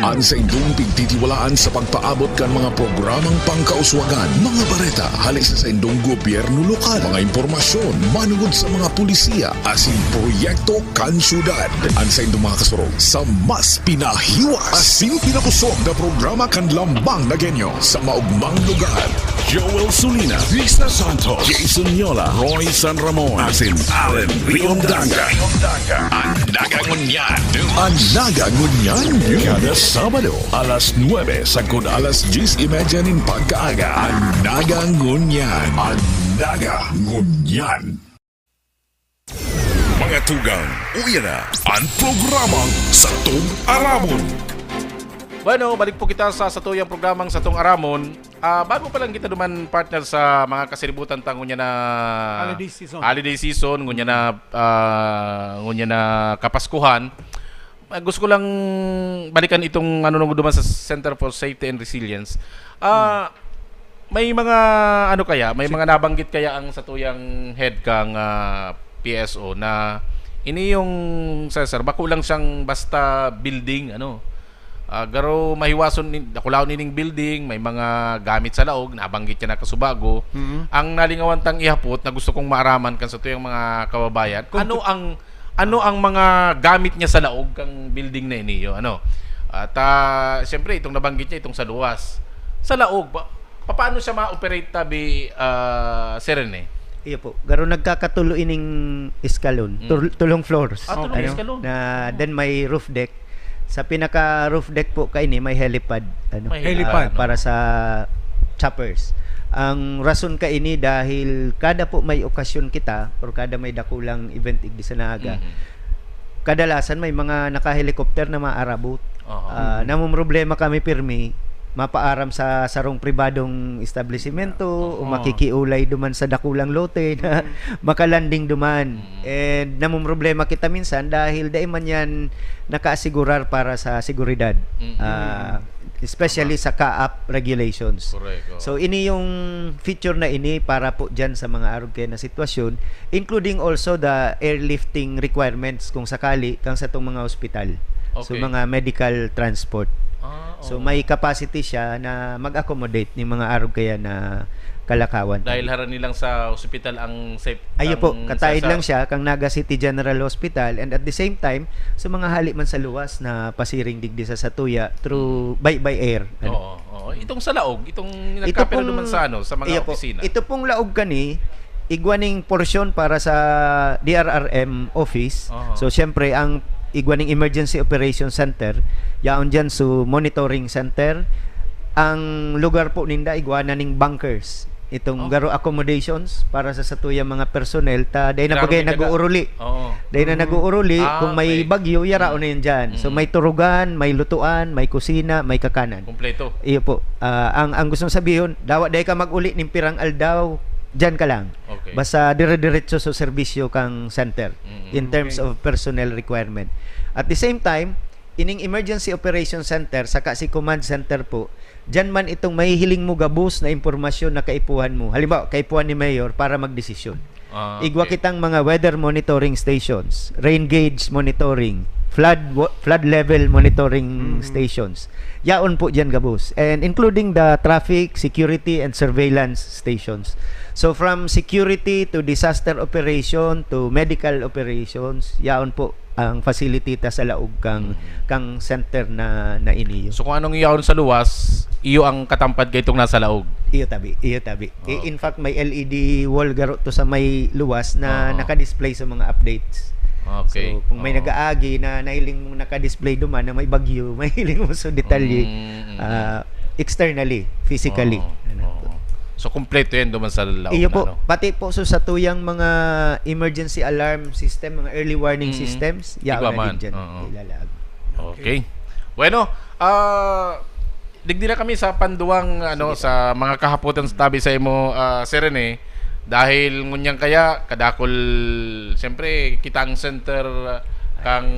An saindong pigtitiwalaan sa pagpaabot kan mga programang pangkauswagan, mga bareta hali sa saindong gobyerno lokal, mga impormasyon manungod sa mga polisiya asin proyekto kan syudad. An saindong mga kasurog sa mas pinahiwas asin pinakosog na programa kan Lambang na Genyo sa maugmang lugar. Joel Sulina, Risa Santos, Jason Yola, Roy San Ramon, asin Allen Riondanga. An Naga Ngunyan. An Naga Ngunyan. Kada Sabado, alas nuebe sagkod alas dyes y media nin pagkaaga. An Naga Ngunyan. An Naga Ngunyan. Mga tugang, uya na an programang Satong Aramon. Bueno, balik po kita sa satuyang programang Satong Aramon. Ah, bago pa lang kita duman, partner, sa mga kasiributan ta ngunyan na holiday season, holiday season, ngunyan na, ah, ngunyan na Kapaskuhan, ah, gusto ko lang balikan itong ano nung duman sa Center for Safety and Resilience. Ah, may mga ano kaya, may mga nabanggit kaya ang satuyang head kang, ah, P S O na ini yung, sir, sir, bako lang siyang basta building, ano, ah, garo mahiwason nin, dakulahon nining building, may mga gamit sa laog, nabanggit niya na kasubago. Mm. Ang nalingawan tang ihapot na gusto kong maaraman kan satuyang mga kababayan, kung ano tu- ang, ano ang mga gamit niya sa laog kang building na ini, yo, ano? At, ah, siyempre, itong nabanggit niya, itong sa luwas. Sa laog, pa-, papaano siya ma-operate, tabi, ah, Sir Rene? Iyo po. Garo nagkakatulo ining eskalon. Mm. Tul-, tulong floors. Ah, tulong Ano? eskalon. Na, Oh. then may roof deck. Sa pinaka roof deck po kaini, may helipad, ano, May helipad. ah, para sa choppers. Ang rason kaini dahil kada po may okasyon kita or kada may dakulang event igdi sa Naga, Mhm. kadalasan may mga naka-helicopter na maarabot. Aha. Ah, Mhm. namomroblema kami pirmi, mapaaram sa sarong pribadong establisimento o Oo. makikiulay duman sa dakulang lote na Mhm. makalanding duman. Mhm. And namomroblema kita minsan dahil dai man yan nakaasigurar para sa seguridad. Mhm. Ah, especially Tama. sa CAAP regulations. Correct, oo. So, ini yung feature na ini para po dyan sa mga arog kaya na sitwasyon, including also the airlifting requirements kung sakali kang sa itong mga ospital. So, Okay. mga medical transport. Ah, So, oo. may capacity siya na mag-accommodate ni mga arog kaya na kalakawan. Dahil harani lang sa ospital ang sep-, Ayo po, ang kataid sa, sa lang siya kang Naga City General Hospital, and at the same time, sa mga hali man sa luwas na pasiring digdi sa satuya through Mm. by, by air. Ano? Oo, oo. Itong sa laog, itong Ito nagkapira pong, naman sa ano, sa mga iyo po, opisina. Ito pong laog kani, igwa ning porsyon para sa D R R M office. Aha. So, siyempre, ang igwa ning Emergency Operation Center, yaon dyan sa monitoring center. Ang lugar po ninda, igwa na ning bunkers. Itong Oh. garo accommodations para sa satuyang mga personnel, ta dai na Grabe bagay talaga. nag-uuruli. Oo. Dai na Mm. nag-uuruli. Ah, Kung may okay. bagyo, yaraon Mm. na yan dyan. So, Mm. may turugan, may lutuan, may kusina, may kakanan. Kompleto. Iyo po. Ah, ang, ang gustong sabihon, dawa dai ka mag-uli ning pirang aldaw, dyan ka lang. Okay. Basta dire-diretso sa serbisyo kang center Mm. in terms Okay. of personnel requirement. At the same time, ining Emergency Operation Center saka si Command Center po, diyan man itong mahihiling mo gabos na impormasyon na kaipuhan mo. Halimbawa, kaipuhan ni Mayor para magdesisyon. Ah, Igwa okay. kitang mga weather monitoring stations, rain gauge monitoring, flood wa-, flood level monitoring Mm. stations. Yaon po diyan gabos. And including the traffic, security, and surveillance stations. So from security to disaster operation to medical operations, yaon po ang facility ta sa laog kang, Mm. kang center na, na ini. So, kung anong yaon sa luwas, iyo ang katampad kay itong nasa laog? Iyo tabi, iyo tabi. I-, Oh. in fact, may L E D wall garo to sa may luwas na Oo. naka-display sa mga updates. Okay. So, kung may Oo. nag-aagi na nahiling mong naka-display duman na may bagyo, mahiling mo sa detalye, Mm, mm, mm. ah, externally, physically. Oo, Ano oo. po? So, kompleto yan duman sa laog Iyo na, po, no? Pati po sa satuyang mga emergency alarm system, mga early warning Mm. systems, yaon Igwa na man. din dyan. Oo. Ilalaag. Okay. Bueno, ah, digdi na kami sa panduwang, ano, Sige, sa mga kahapotan sa tabi sa imo, ah, Sir Rene. Dahil ngunyan kaya, kadakol, siyempre, kita ang center kang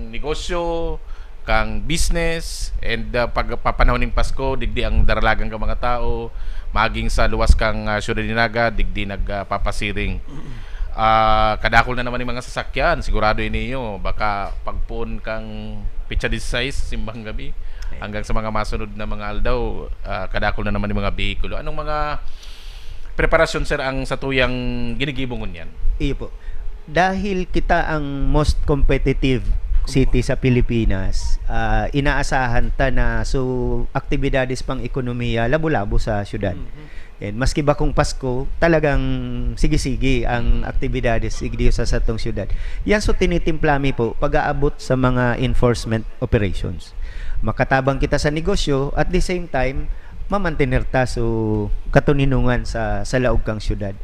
negosyo, kang business, and, ah, pag papanahon ning Pasko, digdi ang daralagan ka mga tao, maging sa luwas kang, ah, Ciudad de Naga, digdi nag, ah, papasiring. Ah, kadakol na naman yung mga sasakyan. Sigurado ini iyo, baka pagpoon kang pitsa disisais, simbang gabi, hanggang sa mga masunod na mga aldaw, ah, kadakol na naman yung mga behikulo. Anong mga preparasyon, sir, ang satuyang ginigibo ngunyan? Iyo po. Dahil kita ang most competitive city sa Pilipinas, ah, inaasahan ta na so aktibidades pang ekonomiya labo-labo sa syudad. Mhm. And maski bakong Pasko, talagang sige-sige ang aktibidades igdiyo sa satong syudad. Yan so tinitimpla mi po pag-aabot sa mga enforcement operations. Makatabang kita sa negosyo, at the same time, mamantener ta so katoninongan sa, sa laog kang syudad.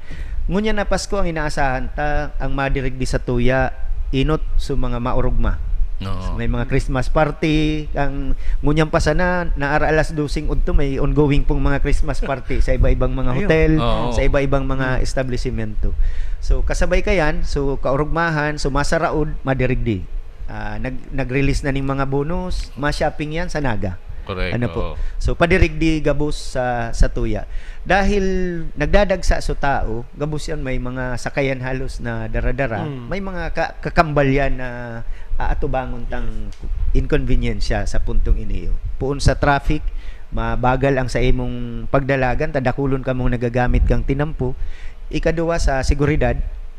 Ngunyan na Pasko ang inaasahan ta, ang madirigdi satuya, inot so mga maorogma. Oo. So, may mga Christmas party, ang ngunyan pa sana, naar alas doseng udto, may ongoing pong mga Christmas party sa iba-ibang mga Ayun. hotel, Oo. sa iba-ibang mga Mm. establisimento. So, kasabay kayan, so, kaorogmahan, so, masaraod, madirigdi. Ah, nag-, nag-release na ning mga bonus, ma-shopping yan sa Naga. Correct, Ano po? oo. So, padirigdi gabos sa, sa tuya. Dahil nagdadagsa so tao, gabos yan may mga sakayan halos na dara-dara, Mm. may mga ka-, kakambal yan na aatubangon tang Yes. inconvenience siya sa puntong ini. Poon sa traffic, mabagal ang sa imong pagdalagan, ta dakulon kamong nagagamit kang tinampo. Ikaduwa, sa seguridad,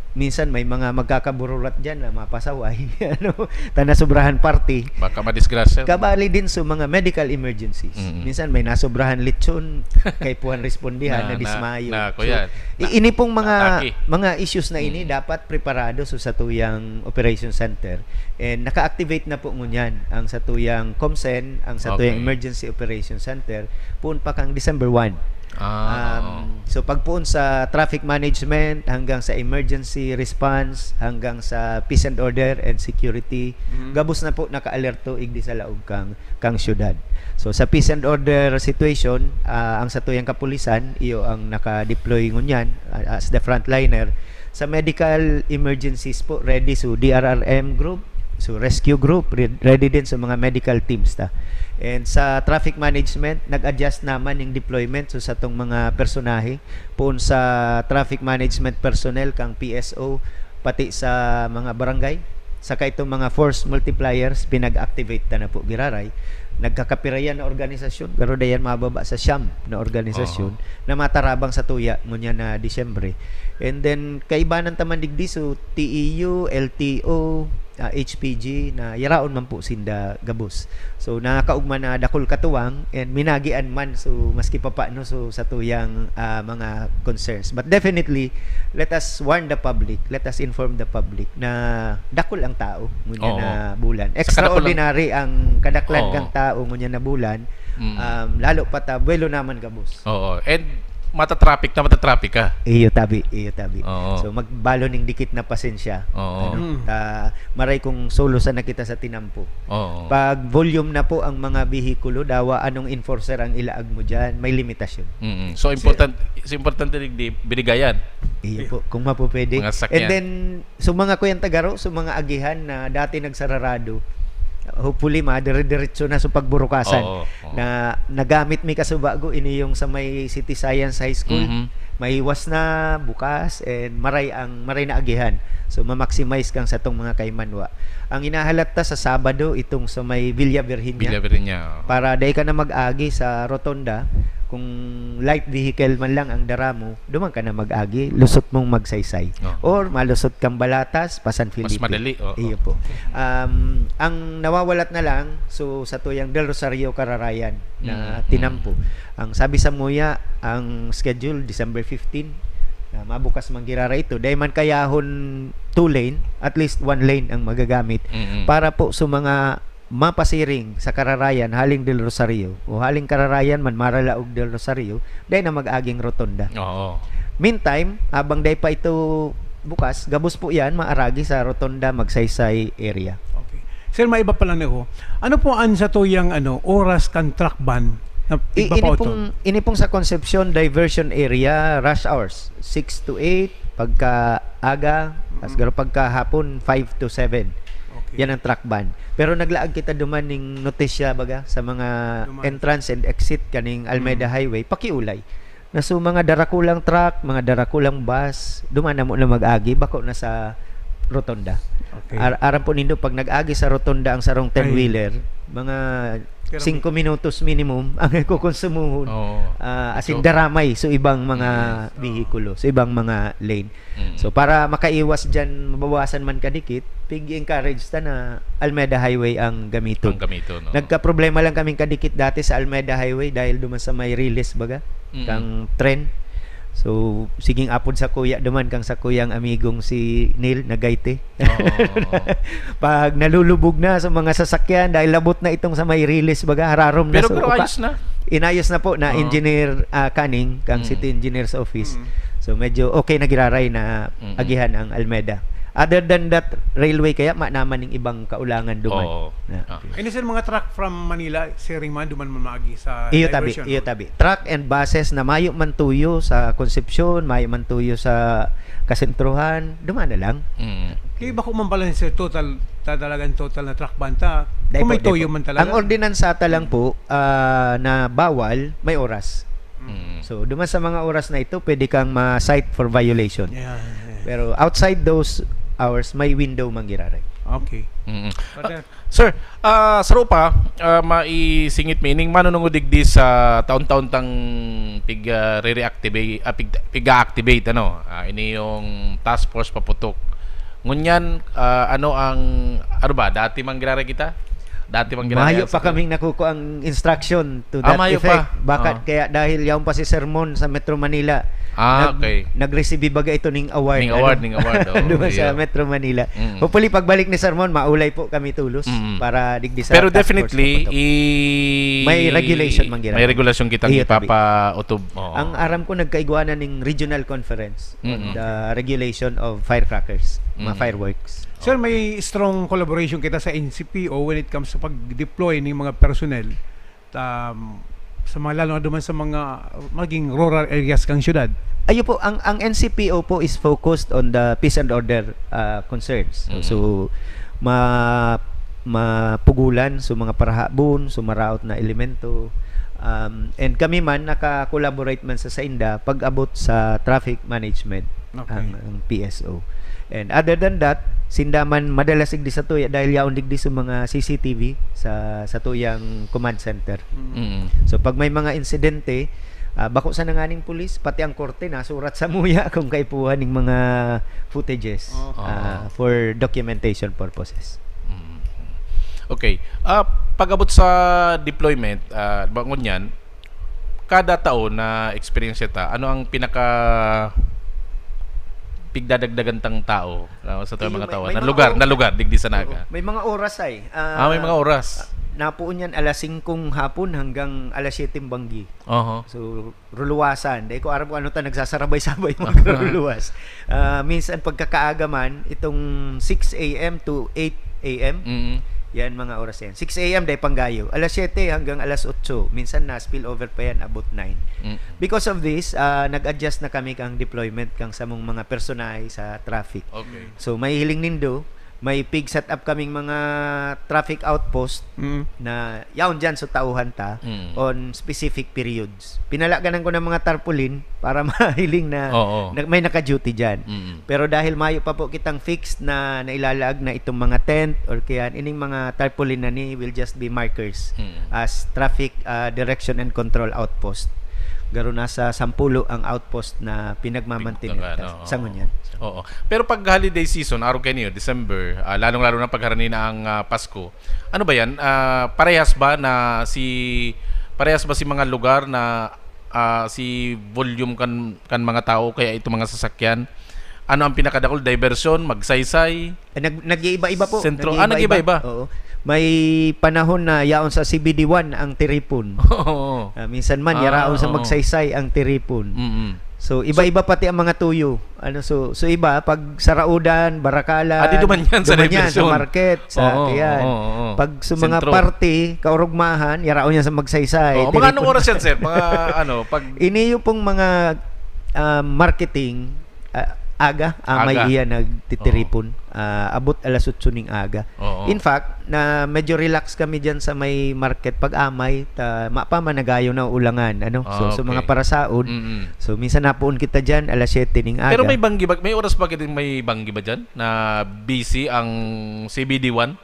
minsan may mga magkakabururat diyan na mapasaway, ano, ta nasobrahan party. Baka madisgrasya. Kabali din sa mga medical emergencies. Mm-mm. Minsan may nasobrahan lechon, kaipuhan respondihan, Na, na, nadismayo. na, So, kuya, i-, na, ini pong mga, naatake. mga issues na ini, Mm. dapat preparado sa satuyang operation center. And naka-activate na po ngunyan ang satuyang COMCEN, ang satuyang Okay. Emergency Operation Center, poon pa kang December one. Ah, Um, oo. so, pagpoon sa traffic management hanggang sa emergency response, hanggang sa peace and order and security, Mhm. gabos na po naka-alerto igdi sa laog kang, kang syudad. So, sa peace and order situation, ah, ang satuyang kapulisan, iyo ang naka-deploy ngunyan, ah, as the frontliner. Sa medical emergencies po, ready. So, D R R M group, so, rescue group, re-, ready din sa mga medical teams ta. And sa traffic management, nag-adjust naman yung deployment. So, satong mga personahe, poon sa traffic management personnel, kang P S O, pati sa mga barangay, saka itong mga force multipliers, pinag-activate ta na po giraray. Nagkakapira yan na organisasyon, pero dayan mababa sa siyam na organisasyon Oho. na matarabang sa tuya ngunyan na Disyembre. And then, kaibanan ta man digdi, so, T E U, L T O, ah, H P G, na yaraon man po sinda gabos. So, nakakaugma na dakul katuwang and minagian man, so, maski papaano, so, sa tuyang, ah, mga concerns. But definitely, let us warn the public, let us inform the public na dakul ang tao ngunyan Oo. na bulan. Saka dakul ang Extraordinary ang kadaklan Oo. kang tao ngunyan na bulan. Mm. Um, lalo pa ta, buwelo naman gabos. Oo. And matatraffic na matatraffic ka. Iyo tabi, iyo tabi. Oo. So, magbalo ning dikit na pasensya. Oo. Ano? Mm. Ta, maray kung solo sana kita sa tinampo. Oo. Pag volume na po ang mga behikulo, dawa anong enforcer ang ilaag mo diyan, may limitasyon. Mm-mm. So, Sir, important, so, importante digdi, binigayan. Iyo po, kung mapupwede. Mga sakyan. And then, so, mga kuyang tagaro, so, mga agihan na dati nagsararado, hopefully, madire-diretso na sa pagburukasan Oo, oo. na nagamit mi kasubago, ini yung sa may City Science High School. Mhm. Mahiwas na, bukas, and maray ang, maray na agihan. So, ma-maximize kang satong mga kaimanwa. Ang inahalat ta sa Sabado, itong sa may Villa Virginia. Villa Virginia, oo. Para dai ka na mag-agi sa rotonda, kung light vehicle man lang ang dara mo, duman ka na mag-agi, lusot mong magsaysay. Oo. Or malusot kang Balatas, pa San Mas Felipe. madali, oo. Iyo po. Um, ang nawawalat na lang, so, sa tuyang Del Rosario Kararayan na Mm, mm. tinampo. Ang sabi sa muya, ang schedule, December fifteen, na mabukas man girara ito. Dai man kayahon two lane, at least one lane ang magagamit Mm, mm. para po sa mga mapasiring sa Kararayan, haling Del Rosario, o haling Kararayan man, maralaog Del Rosario, dai na mag-aging rotonda. Oo. Meantime, habang dai pa ito bukas, gabos po yan, maaragi sa rotonda, Magsaysay area. Okay. Sir, may iba pa lang ako. Ano po ang sa tuyang, ano, oras kan truck ban na I-, ini pong, ini pong sa Concepcion diversion area, rush hours, six to eight, pagka aga, tas Mm. garo pagka hapon, five to seven. Okay. Yan ang truck ban. Pero naglaag kita duman ning notisya, baga, sa mga Duman. entrance and exit kaning Almeda Mm. Highway, pakiulay. Na so, mga darakulang truck, mga darakulang bus, duman na mo na mag-agi, bako na sa rotonda. Okay. Ar-, aram po nindo, pag nag-agi sa rotonda ang sarong Ay. ten-wheeler, mga Pero singko minutos minimum ang kukonsumohon. Oo. Ah, as in, Ito. daramay, so ibang mga Yes. Oo. bihikulo, so ibang mga lane. Mm. So, para makaiwas dyan, mabawasan man kadikit, pig-encourage ta na Almeda Highway ang gamiton. Ang gamiton, no? Nagkaproblema lang kaming kadikit dati sa Almeda Highway dahil duman sa may release, baga, Mm. kang tren. So, siging apod sa kuya duman, kang sa kuyang amigong si Neil Nagaite. Oo, oo, oo. Pag nalulubog na sa mga sasakyan dahil labot na itong sa may release, baga, hararom na. Pero, So, pero uka-, ayos na. inayos na po na Oo. engineer, ah, Canning, kang Mm. city engineer's office. Mm. So, medyo okay na giraray na Mm-mm. agihan ang Almeda. Other than that, railway kaya ma-, naman ning ibang kaulangan duman. Oo. Na, Ah. okay. Ini sir, mga truck from Manila, siring man, duman man maagi sa Iyo tabi, diversion, iyo no? tabi. Truck and buses na mayo man tuyo sa Concepcion, mayo man tuyo sa kasentruhan, duman na lang. Mm. Kaya bako man pala, sir, total, ta-, talagang total na truck ban ta? Dai Kung po, may dai toyo po. man talaga. Ang ordinansa ta lang po, ah, na bawal, may oras. Mm. So, duman sa mga oras na ito, pwede kang ma-cite for violation. Yeah, yeah. Pero outside those hours, may window man giraray. Okay. Mm. But, Ah, uh, sir, ah, saro pa, ah, maisingit mi ining manunungod digdi sa taon-taon tang pig, ah, re-reactivate, ah, pig, pig-activate, ano, ah, ini yung task force paputok. Ngunyan, ah, ano ang, ano ba, dati man giraray kita? Dati man giraray Mayo sa pa kaming nakukuha ang instruction to Ah, that mayo effect. pa. Baka Ah. kaya dahil yaon pa si sermon sa Metro Manila, Ah, nag-, okay. nag-receive baga ito ning award, Ning ano? award, ning award, oh, Duman sa iyo. Metro Manila. Mm. Hopefully, pagbalik ni sermon, maulay po kami tulos Mm. para digdi sa Pero task force definitely, paputok. i-, May regulation man giraray. may regulasyon kitang Iyo tabi. ipapautob. Oo. Ang aram ko, nagkaigwanan ning regional conference on Mm-mm. the regulation of firecrackers, mga Mm. fireworks. Sir, Okay. may strong collaboration kita sa N C P O when it comes sa pag-deploy ning mga personnel, um, sa mga, lalo na duman sa mga maging rural areas kang syudad. Ayo po, ang, ang N C P O po is focused on the peace and order, ah, concerns. Mm. So, ma-, mapugulan, so mga parahabon, so maraot na elemento. Um, and kami man, naka-collaborate man sa sainda pag-abot sa traffic management Okay. ang, ang P S O. And other than that, sinda man madalas digdi sa tuya dahil yaon digdi sa mga C C T V sa, sa tuyang command center. Mm. Mm. So, pag may mga insidente, ah, bako sa nanganing pulis, pati ang korte nasurat sa muya kung kaipuhan ning mga footages, Oo. ah, for documentation purposes. Mm. Okay. Ah, pag-abot sa deployment, ah, bangon yan, kada taon na experience ta, ano ang pinaka pigdadagdagan tang tao, ah, sa tuwing Iyo, mga may, tao? may Na mga lugar, o-, na lugar, digdi sa Naga. Oo. May mga oras ay, ah, Ah, may mga oras. ah, napuon yan alas singkong hapon hanggang alas siyeteng banggi. Oho. So, ruluwasan. Dai ko aram kung ano ta nagsasarabay-sabay magruluwas. Ah, minsan pagkakaaga man, itong six A M to eight A M, Mm. yan, mga oras yan. Six A M, dai panggayo. Alas siyete hanggang alas otso. Minsan na-spill over pa yan, abot nine. Mm. Because of this, ah, nag-adjust na kami kang deployment kang samong mga personahe sa traffic. Okay. So, mahihiling nindo, may pig-set up kaming mga traffic outpost Mm. na yaon dyan sa tauhan ta Mm. on specific periods. Pinalaganan ko ng mga tarpaulin para mahiling na, Oo. na may naka-duty dyan. Mm. Pero dahil mayo pa po kitang fixed na nailalaag na itong mga tent or kaya ining mga tarpaulin na ni will just be markers Mm. as traffic, ah, direction and control outpost. Garo nasa sampulo ang outpost na pinagmamantener Pinagmamantener, ta oo. sa ngunyan. Oo. Pero pag holiday season, araw kayo niyo, December, ah, lalong-lalo na pag harani na ang, ah, Pasko, ano ba yan? Ah, parehas ba na si, parehas ba si mga lugar na, ah, si volume kan, kan mga tao, kaya itong mga sasakyan? Ano ang pinakadakul? Diversion, Magsaysay? Eh, nag-, nag-iiba-iba po. Sentro. Ah, Nag-iiba-iba. nag-iiba-iba? Oo. May panahon na yaon sa C B D one ang tiripon. Oo. Ah, minsan man, Ah, yaraon sa oo. Magsaysay ang tiripon. Mm-mm. So, iba-iba pati ang mga tuyo. Ano, so, so iba, pag sa Raodan, Barakalan, Ah, di duman yan sa duman yan sa Diversion. market, sa Oo, ayan. oo, oo. Pag sa mga Sentro. party, kaurugmahan, yaraon yan sa Magsaysay, Oo, mga anong tiripon. oras yan, sir? Mga ano, pag Ini yung pong mga, ah, marketing, ah, aga, amay Aga. iya nagtitiripon. Ah, abot alas otso ning aga. Oo. In fact, na medyo relax kami diyan sa may market pag-amay, ta mapa man nagayo na ulangan, ano. So, Ah, so, mga okay. parasaon. Mm-mm. So, minsan napoon kita diyan, alas siyete ning Pero aga. may banggi ba, may oras ba kaya may banggi ba diyan na busy ang C B D one?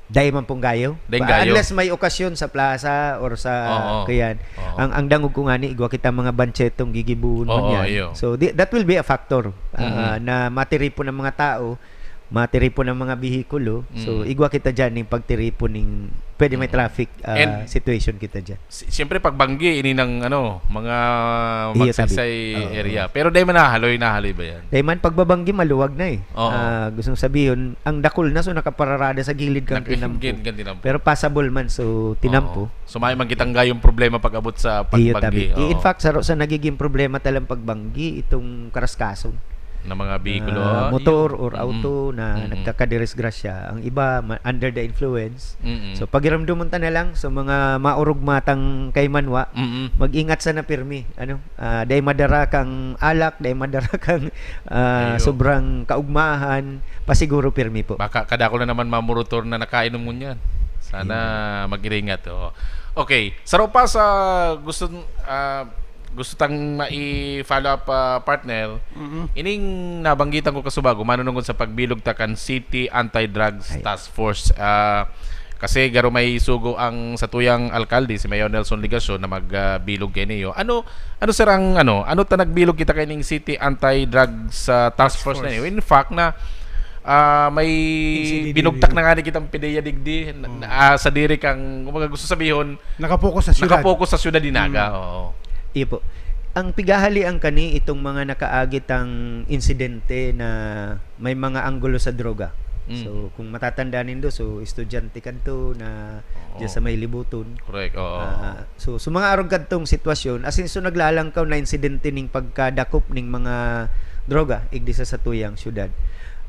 Dai man pong gayo. Dai Ba, gayo. unless may okasyon sa plaza or sa Oo. kuyan. Oo. Ang, ang dangog ko ngani, igwa kita mga banchetong gigibuhon Oo, man yan. iyo. So, di, that will be a factor, ah, Mm-mm. na matiripon ang mga tao, matiripon ang mga bihikulo. So, Mm. igwa kita dyan ning pagtiripon ning pwede may Mm. traffic, ah, And situation kita dyan. Si-, siyempre, pag banggi, ini ng, ano, mga Iyo, tabi. magsaysay Oo. area. Pero dai man nahaloy, nahaloy ba yan? Dai man, pagbabanggi, maluwag na eh. Oo. Ah, gustong sabihin, ang dakul na, so nakapararada sa gilid kan Nag-, tinampo. gilid kan tinampo. Pero passable man, so tinampo. Oo. So, may man kitang gayong problema pag abot sa Iyo, pagbanggi. tabi. I-, in Oo. fact, saro sa nagiging problema talang pagbanggi, itong karaskason. Na mga bihikulo, Ah, ah, motor iyo. or Mm-mm. auto na Mm-mm. nagkakadisgrasya. Ang iba, ma-, under the influence. Mm-mm. So, pakiramdaman ta na lang sa mga maurog matang kaimanwa, Mm-mm. mag-ingat sana pirmi. Ano? Ah, dai madara kang alak, dai madara kang, ah, Iyo. sobrang kaugmahan, pasiguro pirmi po. Baka kadakul na naman mamurutor na nakainom ngunyan. Sana Iyo. mag-iringat, oo. Okay, saro pa sa gusto, ah, gusto tang mai-follow up, ah, partner. Mm-mm. Ining nabanggitan ko kasubago, manunungod sa pagbilog ta kan City Anti-Drugs Ay. Task Force. Ah, kasi garo may sugo ang satuyang alkalde, si Mayor Nelson Legacion, na mag, ah, bilog kaini. Ano, ano, sir, ang ano, ano ta nagbilog kita kaining City Anti-Drugs, ah, Task Task Force na Force. ini? In fact, na, ah, may N C D D binugtak O. na nga ni kitang pideya digdi, na, Mm. na, ah, sa diri kang, kumbaga, gusto sabihon, Nakapokus sa syudad. Nakapokus sa syudad, Dinaga, Mm. oo. Iyo po. Ang pigahalian kani itong mga nakaagit ang insidente na may mga anggulo sa droga. Mm. So, kung matatandaan nindo, so, estudyante kadto na Oo. diyan sa may Libuton. Correct, oo. Ah, so, so mga arog kadtong sitwasyon, asin so naglalangkaw na insidente ning pagkadakop ning mga droga, igdi sa satuyang syudad.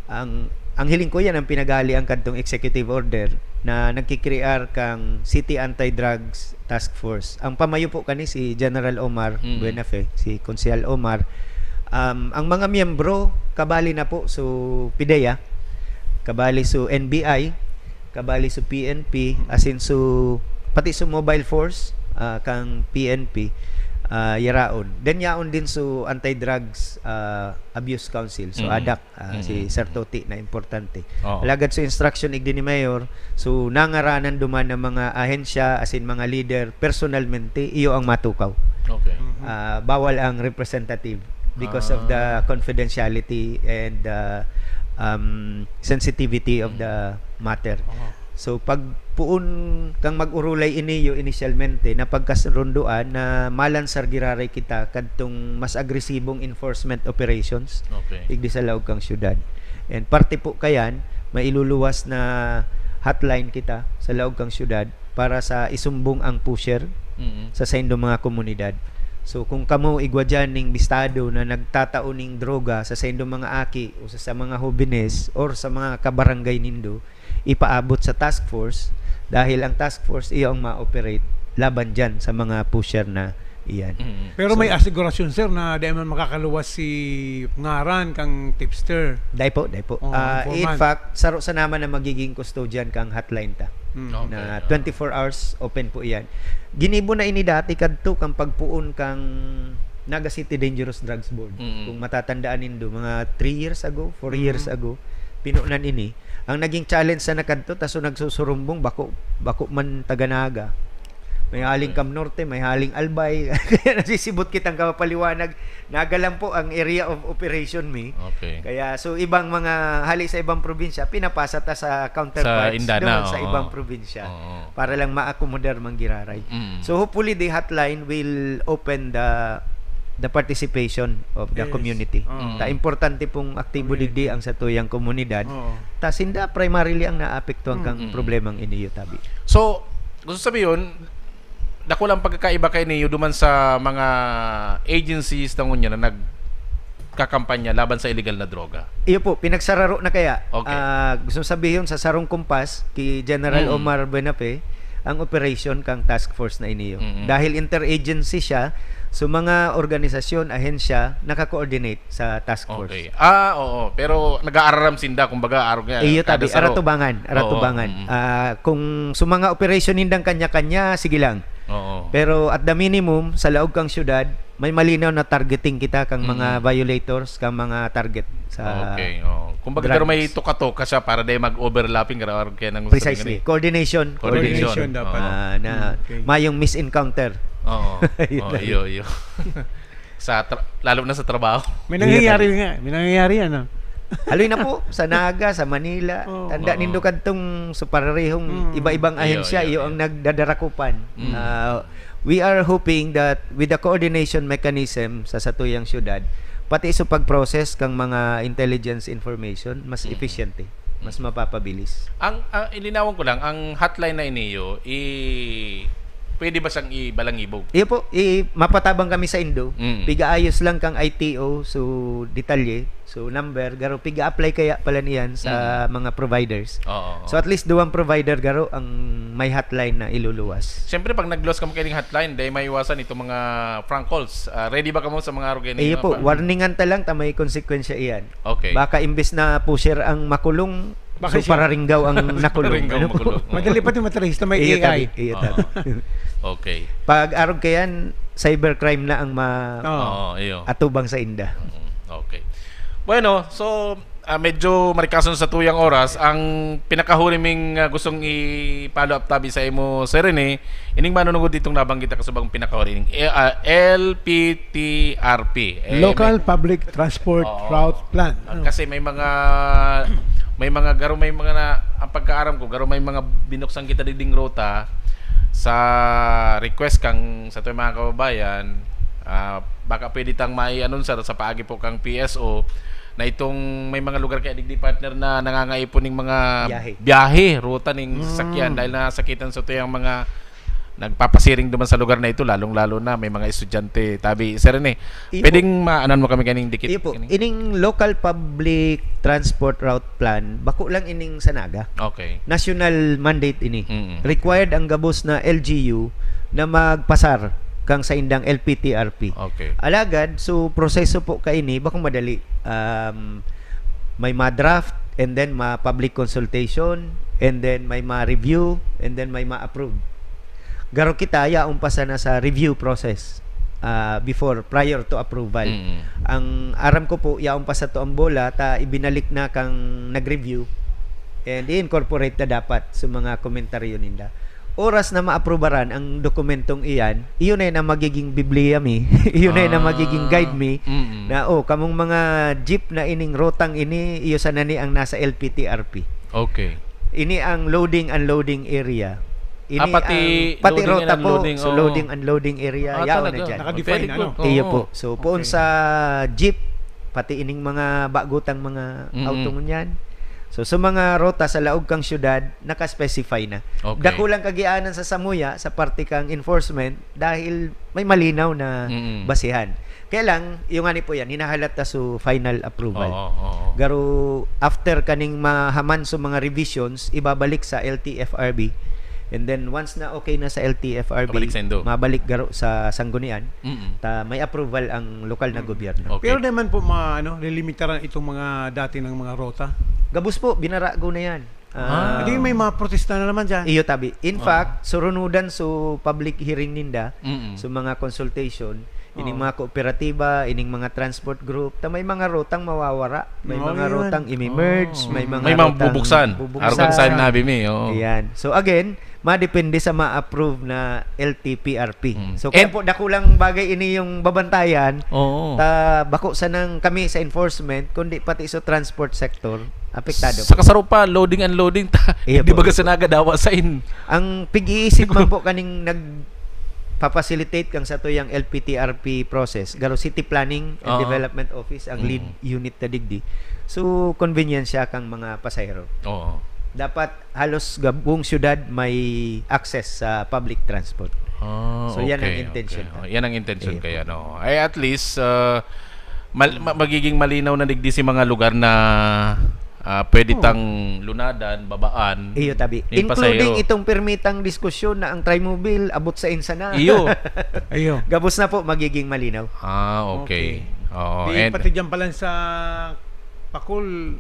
Ang, ang hiling ko yan ang pinaghalian kadtong executive order na nagkikrear kang City Anti-Drugs Task Force. Ang pamayo po kani si General Omar Mm. Buenafe, si Konsehal Omar. Um, ang mga miyembro, kabali na po, so, pideya, kabali so N B I, kabali so P N P, asin so, pati so mobile force, ah, kang P N P, ah, yaraon. Then, yaon din so Anti-Drugs, ah, Abuse Council, so Mm. adak. Ah, si Mm. Sir Toti na importante. Oo. Alagad so instruction igdi ni Mayor, so nangaranan duman ng mga ahensya, asin mga leader, personalmente, iyo ang matukaw. Okay. Mhm. Ah, bawal ang representative because of the Ah. confidentiality and, ah, um, sensitivity of Mm. the matter. Aha. So, pag poon kang mag-orolay ini, yung inisyalmente, na pagkasunduan na malansar giraray kita kadtong mas agresibong enforcement operations Okay. igdi sa laog kang syudad. And parte po kayan, mailuluwas na hotline kita sa laog kang syudad para sa isumbong ang pusher Mm. sa saindong mga komunidad. So, kung kamo igwa dyan ning bistado na nagtatao ning droga sa saindong mga aki o sa, sa mga hobenes or sa mga kabarangay nindo, ipaabot sa task force dahil ang task force iyo ang ma-operate laban dyan sa mga pusher na iyan. Mm. Pero may So, asigurasyon, sir, na di man makakaluwas si ngaran kang tipster. Dai po, dai po. Oh, Ah, in informant. fact, saro sa naman na magiging custodian kang hotline ta. Mm. Okay, Na ah. twenty-four hours open po iyan. Ginibo na ini dati kadto kang pagpuon kang Naga City Dangerous Drugs Board. Mm. Kung matatandaan nindo, mga three years ago, four Mm. years ago, pinunan ini. Ang naging challenge sa nakadto, ta so nagsusurumbong, bako, bako man taga Naga. May haling Okay. Cam Norte, may haling Albay. Kaya nasisibot kitang kapapaliwanag. Naga lang po ang area of operation mi. Okay. Kaya, so, ibang mga hali sa ibang probinsya, pinapasa ta sa counterparts Sa Indana, doon sa oo. ibang probinsya Oo. para lang ma-accommodar man giraray. Mm. So, hopefully, the hotline will open the the participation of the Yes. community. Oo. Mm. Ta importante pong aktibo Community. digdi ang satuyang komunidad. Oo. Ta sinda primarily ang naapektuhan kang Mm, mm. problemang ini, iyo tabi. So, gusto sabihin, dakul ang pagkakaiba kaini duman sa mga agencies na ngunyan na nagkakampanya laban sa illegal na droga. Iyo po, pinagsararo na kaya. Okay. Ah, gusto sabihin sa sarong kumpas, ki General Mm. Omar Buenafe, ang operation kang task force na iniyo. Mm-mm. Dahil interagency siya, So, mga organisasyon, ahensya, naka-coordinate sa task force. Okay. Ah, oo. Pero nag-aararam sinda, kumbaga, arog nga. Iyo kada tabi, saro. Aratubangan, aratubangan. Oo, mm. Ah, kung sa mga operasyon nindang kanya-kanya, sige lang. Oo. Pero at the minimum, sa laog kang syudad, may malinaw na targeting kita kang mga Mm. violators, kang mga target sa Okay, oo. Kumbaga, drugs. Pero may tuka-tuka siya para di mag-overlapping, garo-, arog kaya nang Precisely. Coordination. Coordination. Coordination dapat. Oo. Ah, na Okay. mayong misencounter. Oo. Yun Oh, lang. iyo, iyo. Sa tra- lalo na sa trabaho. May Iya, nangyayari tabi. nga. May nangyayari ano. Haloy na po, sa Naga, sa Manila. Oo. Tanda Oo. nindo kadtong sa pararehong Mm. iba-ibang Iyo, ahensya, iyo, iyo iyo. ang nagdadarakupan. Mm. Ah, we are hoping that with the coordination mechanism sa satuyang syudad, pati sa pag-process kang mga intelligence information, mas Mm. efficient eh. Mas mapapabilis. Ang ah, ilinawan ko lang, ang hotline na iniyo, i pwede ba siyang ibalangibog? Iyo po, i, mapatabang kami sa indo. Mm. Pigaayos lang kang I T O, so detalye, so number, garo piga-apply kaya pala niyan sa Mm. mga providers. Oo. So at least duwang provider garo ang may hotline na iluluwas. Siyempre, pag nag-loss kamo kining hotline, dahil maiwasan itong mga prank calls. Ah, ready ba kamo sa mga arog na Iyo mga po, prank? Warningan ta lang ta may konsekwensya iyan. Okay. Baka imbes na pusher ang makulong, Baka so siya. Pararinggaw ang nakulong. Pararinggaw Ano po? makulong. Madali pa ito matrace na may Iyo A I. tabi, iyo Oo. tabi. Okay. Pag arog kayan, cybercrime na ang ma Oo. Oo, iyo. atubang sa inda. Mm, okay. Bueno, so ah, medyo marikason sa tuyang oras, ang pinakahuli ming ah, gustong i-follow up tabi sa imo, Sir Rene, ining manunungod ditong nabanggit ka subang pinakahuli, ining eh, ah, L P T R P. Eh, Local may- Public Transport Oo. Route Plan. Ah, kasi may mga may mga garo may mga na, ang pagkaaram ko, garo may mga binuksan kita diding ruta sa request kang sa tuyang mga kababayan. Ah, baka pwede tang mai-anunsar sa paagi po kang P S O na itong may mga lugar kaya digdi, partner, na nangangaipon ning mga Biyahe. biyahe, ruta ning Mm. sasakyan dahil nasakitan sa tuyang mga nagpapasiring duman sa lugar na ito, lalong-lalo na may mga estudyante. Tabi, Sir Rene, Iyo pwedeng maanan mo kami kaning dikit? Iyo po, Kaning- ining local public transport route plan, bako lang ining sa Naga. Okay. National mandate ini. Mm. Required ang gabos na L G U na magpasar kang sa indang L P T R P. Okay. Alagad, so proseso po kaini, bakong madali. Um, may ma-draft, and then ma-public consultation, and then may ma-review, and then may ma-approve. Garo kita, yaon pa sana sa review process ah, before, prior to approval. Mm. Ang aram ko po, yaon pa sa to ang bola, ta ibinalik na kang nag-review, and i-incorporate na dapat sa mga komentaryo ninda. Oras na maaprubaran ang dokumentong iyan, iyon ay na magiging Biblia mi, iyon ay na Ah. magiging guide mi, Mm. na, "Oh, kamong mga jeep na ining rotang ini, iyo sana ni ang nasa L P T R P." Okay. Ini ang loading unloading area. Ini Ah, pati ang, pati loading rota and po, unloading, so oo. Loading unloading area, Ah, yaon talaga? na dyan. Naka-define, Very ano? good. Iyo Oo. po. So, poon Okay. sa jeep, pati ining mga bagutang mga Mm-mm. auto ngunyan. So, sa mga rota sa laog kang syudad, naka-specify na. Okay. Dakulang kagianan sa samuya, sa parte kang enforcement, dahil may malinaw na Mm-mm. basihan. Kaya lang, yung nga ni po yan, hinahalat na sa final approval. Oo, oo. Garo, after kaning mahaman sa mga revisions, ibabalik sa L T F R B. And then, once na okay na sa L T F R B, Pabalik sa Indo. mabalik garo sa sanggunian, Mm-mm. ta may approval ang lokal na gobyerno. Okay. Pero naman po, mga, ano, lilimitaran itong mga dati ng mga rota. Gabos po, binarago na yan. Ah. Hindi, may mga protesta na naman dyan. Iyo tabi. In Ah. fact, surunudan so public hearing ninda, Mm-mm. so mga consultation, ining Oo. mga kooperatiba, ining mga transport group, ta may mga rotang mawawara, may Oo, mga yun. rotang imi-merge, Oo. may mga May mga rotang bubuksan. bubuksan. Arog kan sign nabi mi, oo. Ayan. So again, madepende sa ma-approve na L T P R P. Mm. So kaya And po, dakulang bagay ini yung babantayan. Oo. Ta bako sanang kami sa enforcement, kundi pati sa transport sector, apektado. Sa kasarupa, loading and loading ta. Iya Di po. Ba ka sa Naga dawa sa in? Ang pig-iisip man po kaning nagpa-facilitate kang satuyang L P T R P process, garo City Planning and Oo. Development Office ang Mm. lead unit na digdi. So, convenience siya kang mga pasahero. Oo. Dapat halos gabong syudad may access sa public transport. Ah, So, yan ang okay, intention okay. ta. Oh, yan ang intention Iya kaya, po. No? Ay, at least, ah, mal- ma- magiging malinaw na digdi si mga lugar na Ah, pwede tang lunadan, babaan. Iyo, tabi. Including itong pirmitang diskusyon na ang Trimobile abot sa Ensenada. Iyo. Iyo. Gabos na po, magiging malinaw. Ah, okay. Okay. Oo, Di, and pati dyan pala sa Pakul,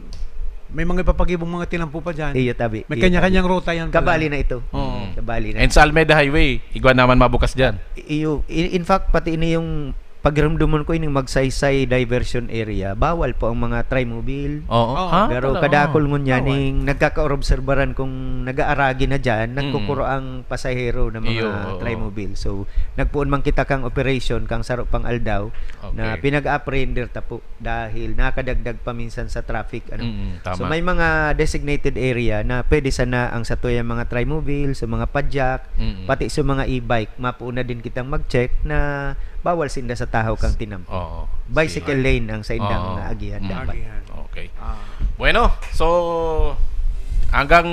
may mga ipapagibong mga tinampo pa dyan. Iyo, tabi. May Iyo, kanya-kanyang tabi. ruta yan pala. Kabali na ito. Oo. Mm. Kabali na. And sa Almeda Highway, igwa naman mabukas dyan. Iyo, in, in fact, pati ini yung pagramdamon ko ining Magsaysay diversion area, bawal po ang mga trimobile. Oo. Oo. Ha? Pero Talaga? kadakol ngunyan Bawal. ning nagkakaobserbaran kung nag-aaragi na dyan, Mm. nagkukuro ang pasahero ng mga Iyo, oo. trimobile. So, nagpoon man kita kang operation, kang saro pang aldaw, na Okay. pinag-apprehender ta po dahil nakadagdag pa minsan sa traffic, ano. Mm, So, tama. may mga designated area na pwede sana ang satuyang mga trimobile, sa mga padyak, Mm. pati sa mga e-bike, mapoon na din kitang mag-check na bawal sinda sa tahaw kang tinampo. Oo. Bicycle Sige. lane ang sa indang Oo. agihan Mm. dapat. Agihan. Okay. Ah. Bueno, so, hanggang,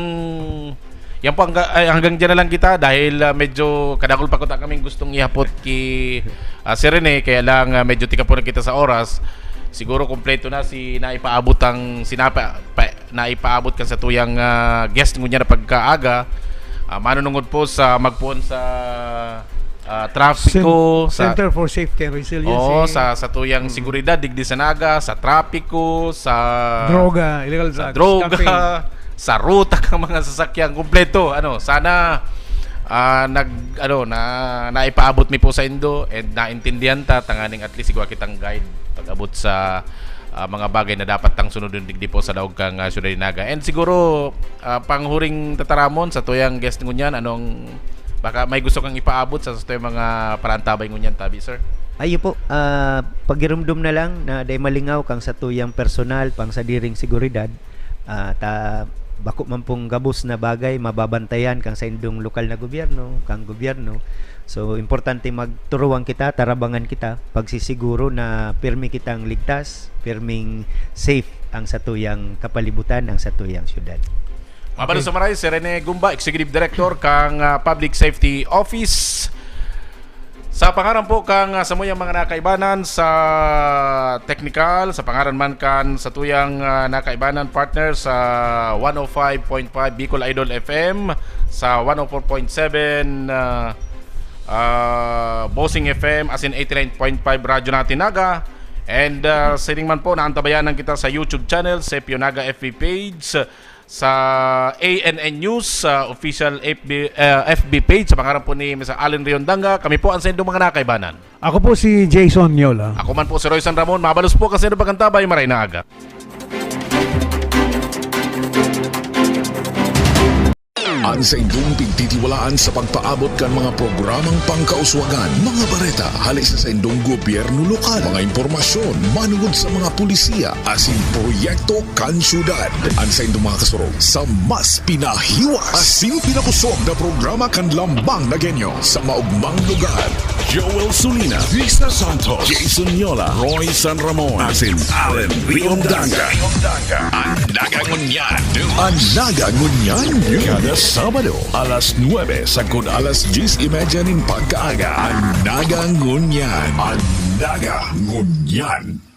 yan po, hangga-, ay, hanggang dyan na lang kita dahil, ah, medyo kadakol pa kuta kaming gustong ihapot ki, ah, Sir Rene, kaya lang, ah, medyo tikapon na kita sa oras. Siguro kompleto na si naipaabot ang sinapa-, pa-, naipaabot kan satuyang, ah, guest ngunyan na pagkaaga. Ah, manunungod po sa magpoon sa, ah, trafiko, Cen-, sa Center for Safety and Resiliency. Oo, sa, sa tuyang Mm. seguridad, digdi sa Naga, sa trapiko, sa Droga, illegal sa drugs, droga, camping. sa ruta kang mga sasakyan, kompleto. Ano, sana, ah, nag, ano, na, naipaabot mi po sa indo and naintindihan ta, tanganing at least igwa kitang guide pag-abot sa, ah, mga bagay na dapat tang sunodon digdi po sa daog kang, ah, Syudad ni Naga. And siguro, ah, panghuring tataramon sa tuyang guest ngunyan, anong, baka may gusto kang ipaabot sa, sa tuyang mga parantabay ngunyan, tabi, sir? Ayo po, ah, pagirumdom na lang na dai malingaw kang satuyang personal, pang sadiring seguridad. Ah, ta, bako man pong gabos na bagay mababantayan kang saindong lokal na gobyerno, kang gobyerno. So, importante magturuan kita, tarabangan kita, pagsisiguro na pirmi kitang ligtas, pirming safe ang satuyang kapalibutan, ang satuyang syudad. Mabalos Okay. sa maray, si Rene Gumba, Executive Director kang, ah, Public Safety Office. Sa pangaran po kang, ah, samuyang mga nakaibanan sa technical, sa pangaran man kan satuyang, ah, nakaibanan partner sa one oh five point five Bicol Idol F M, sa one oh four point seven, ah, ah, Bossing F M, as in eighty-nine point five Radyo Natin Naga. And, ah, siring man po, naantabayanan kita sa YouTube channel, Sepio Naga F B page, sa A N N News, sa official F B, ah, F B page, sa pangaran po ni Mister Allen Riondanga. Kami po ang saindong mga nakaibanan. Ako po si Jason Yola. Ako man po si Roy San Ramon. Mabalos po kasi na pagkantabay, maray na aga. An saindong pigtitiwalaan sa pagpaabot kan mga programang pangkauswagan, mga bareta, hali sa saindong gobyerno lokal, mga impormasyon manungod sa mga pulisiya, asin proyekto kan syudad. An saindong mga kasurog sa mas pinahiwas asin pinapusog na programa kan Lambang na Genyo sa maugmang lugar. Joel Sulina, Risa Santos, Jason Yola, Roy San Ramon, asin Allen Riondanga. An Naga Ngunyan. An Naga Ngunyan. Kada Sabado, alas nuebe sagkod alas dyes y media nin pagkaaga. An Naga Ngunyan. An Naga Ngunyan.